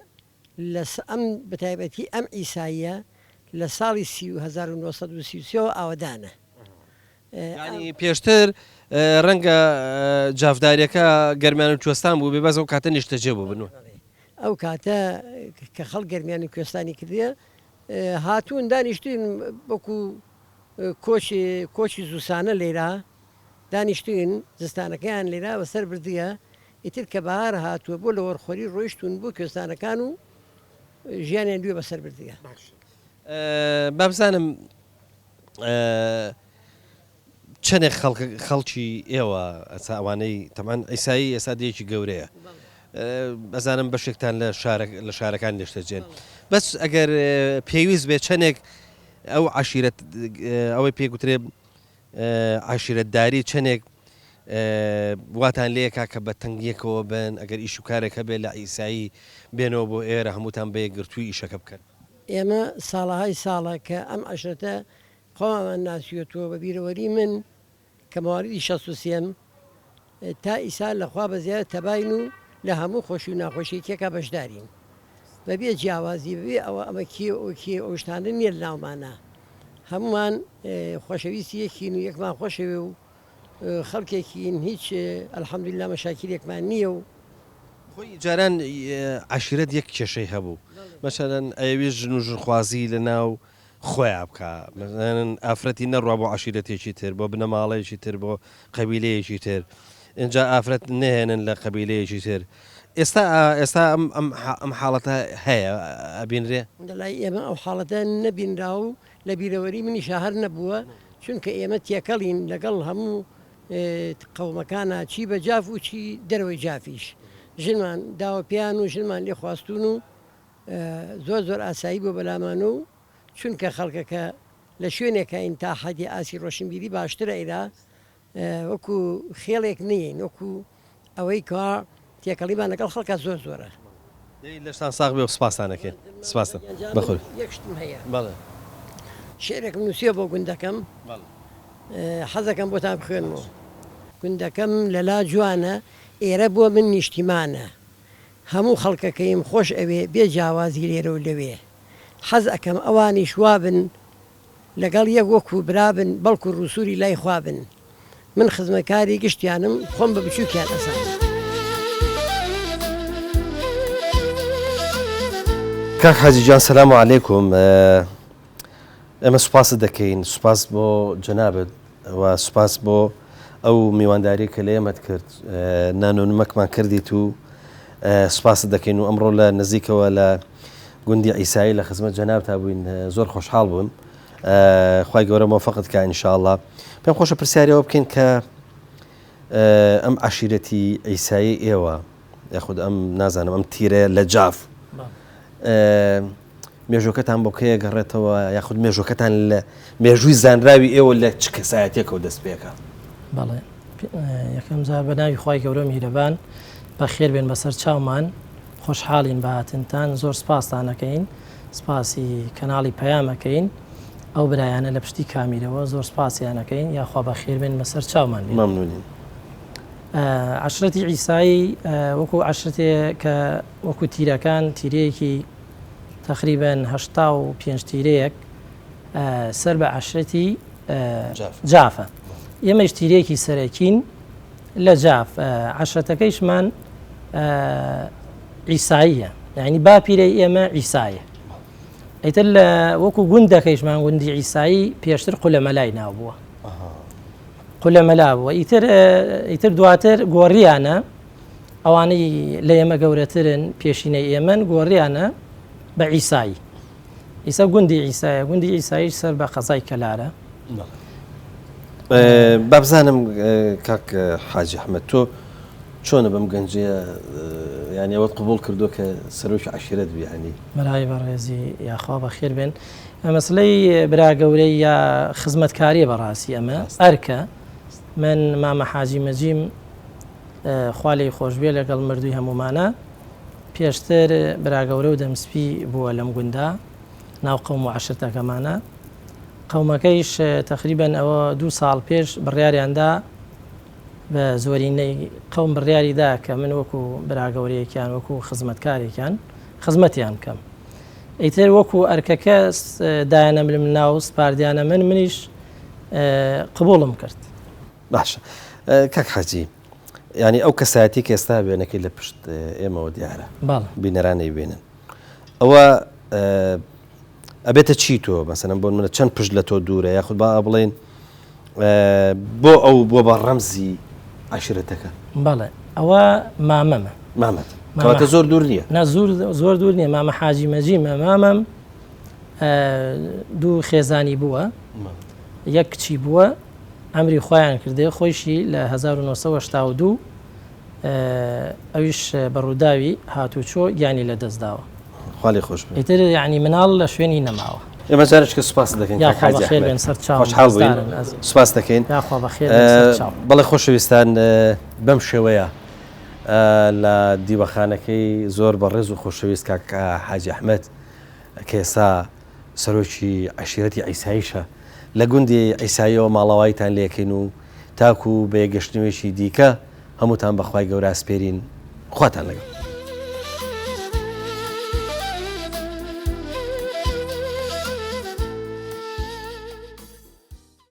لە ئەم بەتایبەتی ئەم عیساییە لە ساڵی 1933 ەوە ئاوەدانە. یانی پێشتر ڕەنگە جافداریەکە گەرمیان و کوێستان بووبێ بەس ئەو کاتە نیشتەجێ بووبن. ئەو کاتە کە خەڵک گەرمیان و کوێستانی کردیە هاتوون دانیشتوین وەکو کۆچی کۆچی زووسانە لێرە دانیشتوین زستانەکەیان لێرە بەسەر بردیە ئیتر کە بەهار هاتووە بۆ لەوەڕخۆری ڕۆیشتوون بۆ کوێستانەکان و ژیانیان لوێ بەسەر بردیە. با بزانم چەندێک خەڵکی ئێوە ئەسا ئەوانەی تەمان ئیسایی ئێستا دێکی گەورەیە ئەزانم بەشێکتان لە شارە لە شارەکان نیشتەجێن بەس ئەگەر پێویست بێ چەندێک ئەو عشیرەت ئەوەی پێگوترێ عشیرەتداری چەندێک واتان لێکا کە بە تەنگیەکەوە بن ئەگەر ئیش و کارێک هەبێ لە عیسایی بێنەوە بۆ ئێرە هەمووتان بە یەکگرتووی ئیشەکە بکەن؟ ئێمە ساڵەهای ساڵە کە ئەم عەشرەتە خۆمانمان ناسیوەتەوە بە بیرەوەری من کە موالیدی شەست و سێم تا ئیسا لە خوا بەزیادە تەباین و لە هەموو خۆشی و ناخۆشیەکێکا بەشدارین بە بێ جیاوازی بە بێ ئەوە ئەمە کێ و ئەو کێ ئەو شتانە نیە لە ناومانا هەموومان خۆشەویستی یەکین و یەکمان خۆشەوێ و خەڵکێکین هیچ الحمدللە مەشاکیلێکمان نیە و. خۆی جاران عەشیرەت یەک کێشەی هەبوو مەسەلەن ئەیەویست ژن و ژنخوازی لە ناو خۆیا بکا مەسەلەن ئافرەتی نەڕوا بۆ عەشیرەتێکی تر بۆ بنەماڵەیەکی تر بۆ قەبیلەیەکی تر ئینجا ئافرەت نەهێنن لە قەبیلەیەکی تر ئێستا ئێستا ئەم ئەم ئەم حاڵەتە هەیە ئەبینرێ؟ لە لای ئێمە ئەو حاڵەتە نەبینرا و لە بیرەوەری منیشا هەر نەبووە چونکە ئێمە تێکەڵین لەگەڵ هەموو قەومەکانا چی بە جاف و چی دەرەوەی جافیش ژنمان داوە پێیان و ژنمان لێ خواستوون و زۆر زۆر ئاسایی بووە بەلامان و چونکە خەڵکەکە لە شوێنێکاین تا حەدی ئاسی ڕۆشنبیری باشترە ئیرا وەکو خێڵێک نیین وەکو ئەوەی کەوا تێکەڵیمان لەگەڵ خەڵکا زۆر زۆرە. دەی لەشتان ساغ بێ و سپاستان ئەکەین. سپاستان. بەخۆر. یەک شتم هەیە. بەڵێ. شیعرێکم نووسیوە بۆ گوندەکەم. بەڵێ. حەزەکەم بۆتان بخوێنمەوە. گوندەکەم لەلا جوانە، ئێرە بۆ من نیشتیمانە. هەموو خەڵکەکەیم خۆش ئەوێ بێ جیاوازی لێرە و لەوێ. حەز ئەکەم ئەوانیش وابن لەگەڵ یەک وەکو برا بن بەڵکو ڕووسووری لای خوا بن. من خزمەتکاری گشتیانم خۆم بە بچووکیان ئەزانم. کاک حاجی گیان سلام علیکم ئێمە سوپاست دەکەین سوپاس بۆ جەنابت و سوپاس بۆ ئەو میوانداری کە لە ئێمەت کرد نان و نمەکمان کردیت و سوپاست دەکەین و ئەمڕۆ لە نزیکەوە لە گوندی عیسایی لە خزمەت جەنابتا بووین زۆر خۆشحاڵ بووم خوای گەورە مۆفەقت کا ان شاءاللە پێم خۆشە پرسیاری ئەوە بکەین کە ئەم عەشیرەتی عیسایی ئێوە یاخود ئەم نازانم ئەم تیرەیە لە جاف مێژوەکەتان بۆ کەیە گەڕێتەوە یاخود مێژوەکەتان لە مێژووی زانراوی ئێوە لە چ کەسایەتێکەوە دەست پێکە؟ بەڵێ یەکەم جار بە ناوی خوای گەورە میهرەبان بەخێر بێن بەسەر چاومان خۆشحاڵین بە هاتنتان زۆر سپاستان ئەکەین سپاسی کەناڵی پەیام ئەکەین ئەو برایانە لە پشتی کامیرەوە زۆر سپاسیان ئەکەین یاخوا بەخێر بێن بەسەر چاومان بێن. مەمنونین. عەشرەتی عیسایی وەکو عەشرەتێ کە وەکو تیرەکان تیرەیەکی تەقریبەن 85 تیرەیەک سەر بە عەشرەتی جافە ئێمەش تیرەیەکی سەرەکین لە جاف عەشرەتەکەیشمان عیساییە یعنی باپیرەی ئێمە عیسایە ئیتر لە وەکو گوندەکەیشمان گوندی عیسایی پێشتر قولەمەلای ناو بووە قولەمەلا بووە ئیتر ئیتر دواتر گۆڕیانە ئەوانەی لە ئێمە گەورەترن پێشینەی ئێمەن گۆڕیانە بە عیسایی ئیسا گوندی عیسایە گوندی عیساییش سەر بە قەزای کەلارە. با بزانم کاک حاجی ئەحمەد تۆ چۆنە بەم گەنجەیە یانی ئەوەت قبوڵ کردووە کە سەرۆکی عەشیرەت بی یانی؟ برای بەڕێزی یاخوا بەخێر بێن مەسلەی برا گەورەی یا خزمەتکاریە بەڕاستی ئەمە ئەرکە من مامە حاجی مەجیم خوا لێی خۆشبێ لەگەڵ مردووی هەموومانە پێشتر برا گەورە و دەمسپی بووە لەم گوندا ناو قەوم و عەشرتەکەمانە قەومەکەیش تەقریبەن ئەوە دوو ساڵ پێش بڕیاریان دا بە زۆرینەی قەوم بڕیاری دا کە من وەکو برا گەورەیەکیان وەکو خزمەتکارێکیان خزمەتیان بکەم ئیتر وەکو ئەرکەکە دایانە ملم ناو سپاردیانە من منیش قبوڵم کرد. باشە کاک حاجی یانی ئەو کەسایەتی کە ئێستا وێنەکەی لە پشت ئێمەوە دیارە بینەران ئەیبینن ئەوە ئەبێتە چی تۆ مەسەلەن بۆ منە چەند پشت لە تۆ دوورە یاخود با بڵێن بۆ ئەو بۆ بە ڕەمزی عشرەتەکە بەڵێ ئەوە مامەمە مامەت کەواتە زۆر دوور نییە نا زۆر زۆر دوور نییە مامە حاجی مەجیمە مامەم دوو خێزانی بووە یەک کچی بووە ئەمری خوایان کردێ خۆیشی لە 1982 ئەویش بە ڕووداوی هاتوچۆ گیانی لە دەست داوە. خوا لێی خۆش بێ. ئیتر یەعنی مناڵ لە شوێنی نەماوە. ئێمە جارێکە سوپاست دەکەین کاک یاخوا حاجی بەخێر ئەحمەد بێن سەر چاوم خۆشحاڵ بووین ڕێزدارن ئەزیز سوپاست دەکەین یاخوا بەخێر بێن سەر چاو. بەڵێ خۆشەویستان بەم شێوەیە لە دیوەخانەکەی زۆر بەڕێز و خۆشەویست کاک حاجی ئەحمەد کە ئێستا سەرۆکی عەشیرەتی عیساییشە لە گوندی عیساییەوە ماڵاواییتان لێکەین و تاکو بە یەکگەشتنەوەیەکی دیکە هەمووتان بە خوای گەورە ئەسپێرین خواتان لەگەڵ.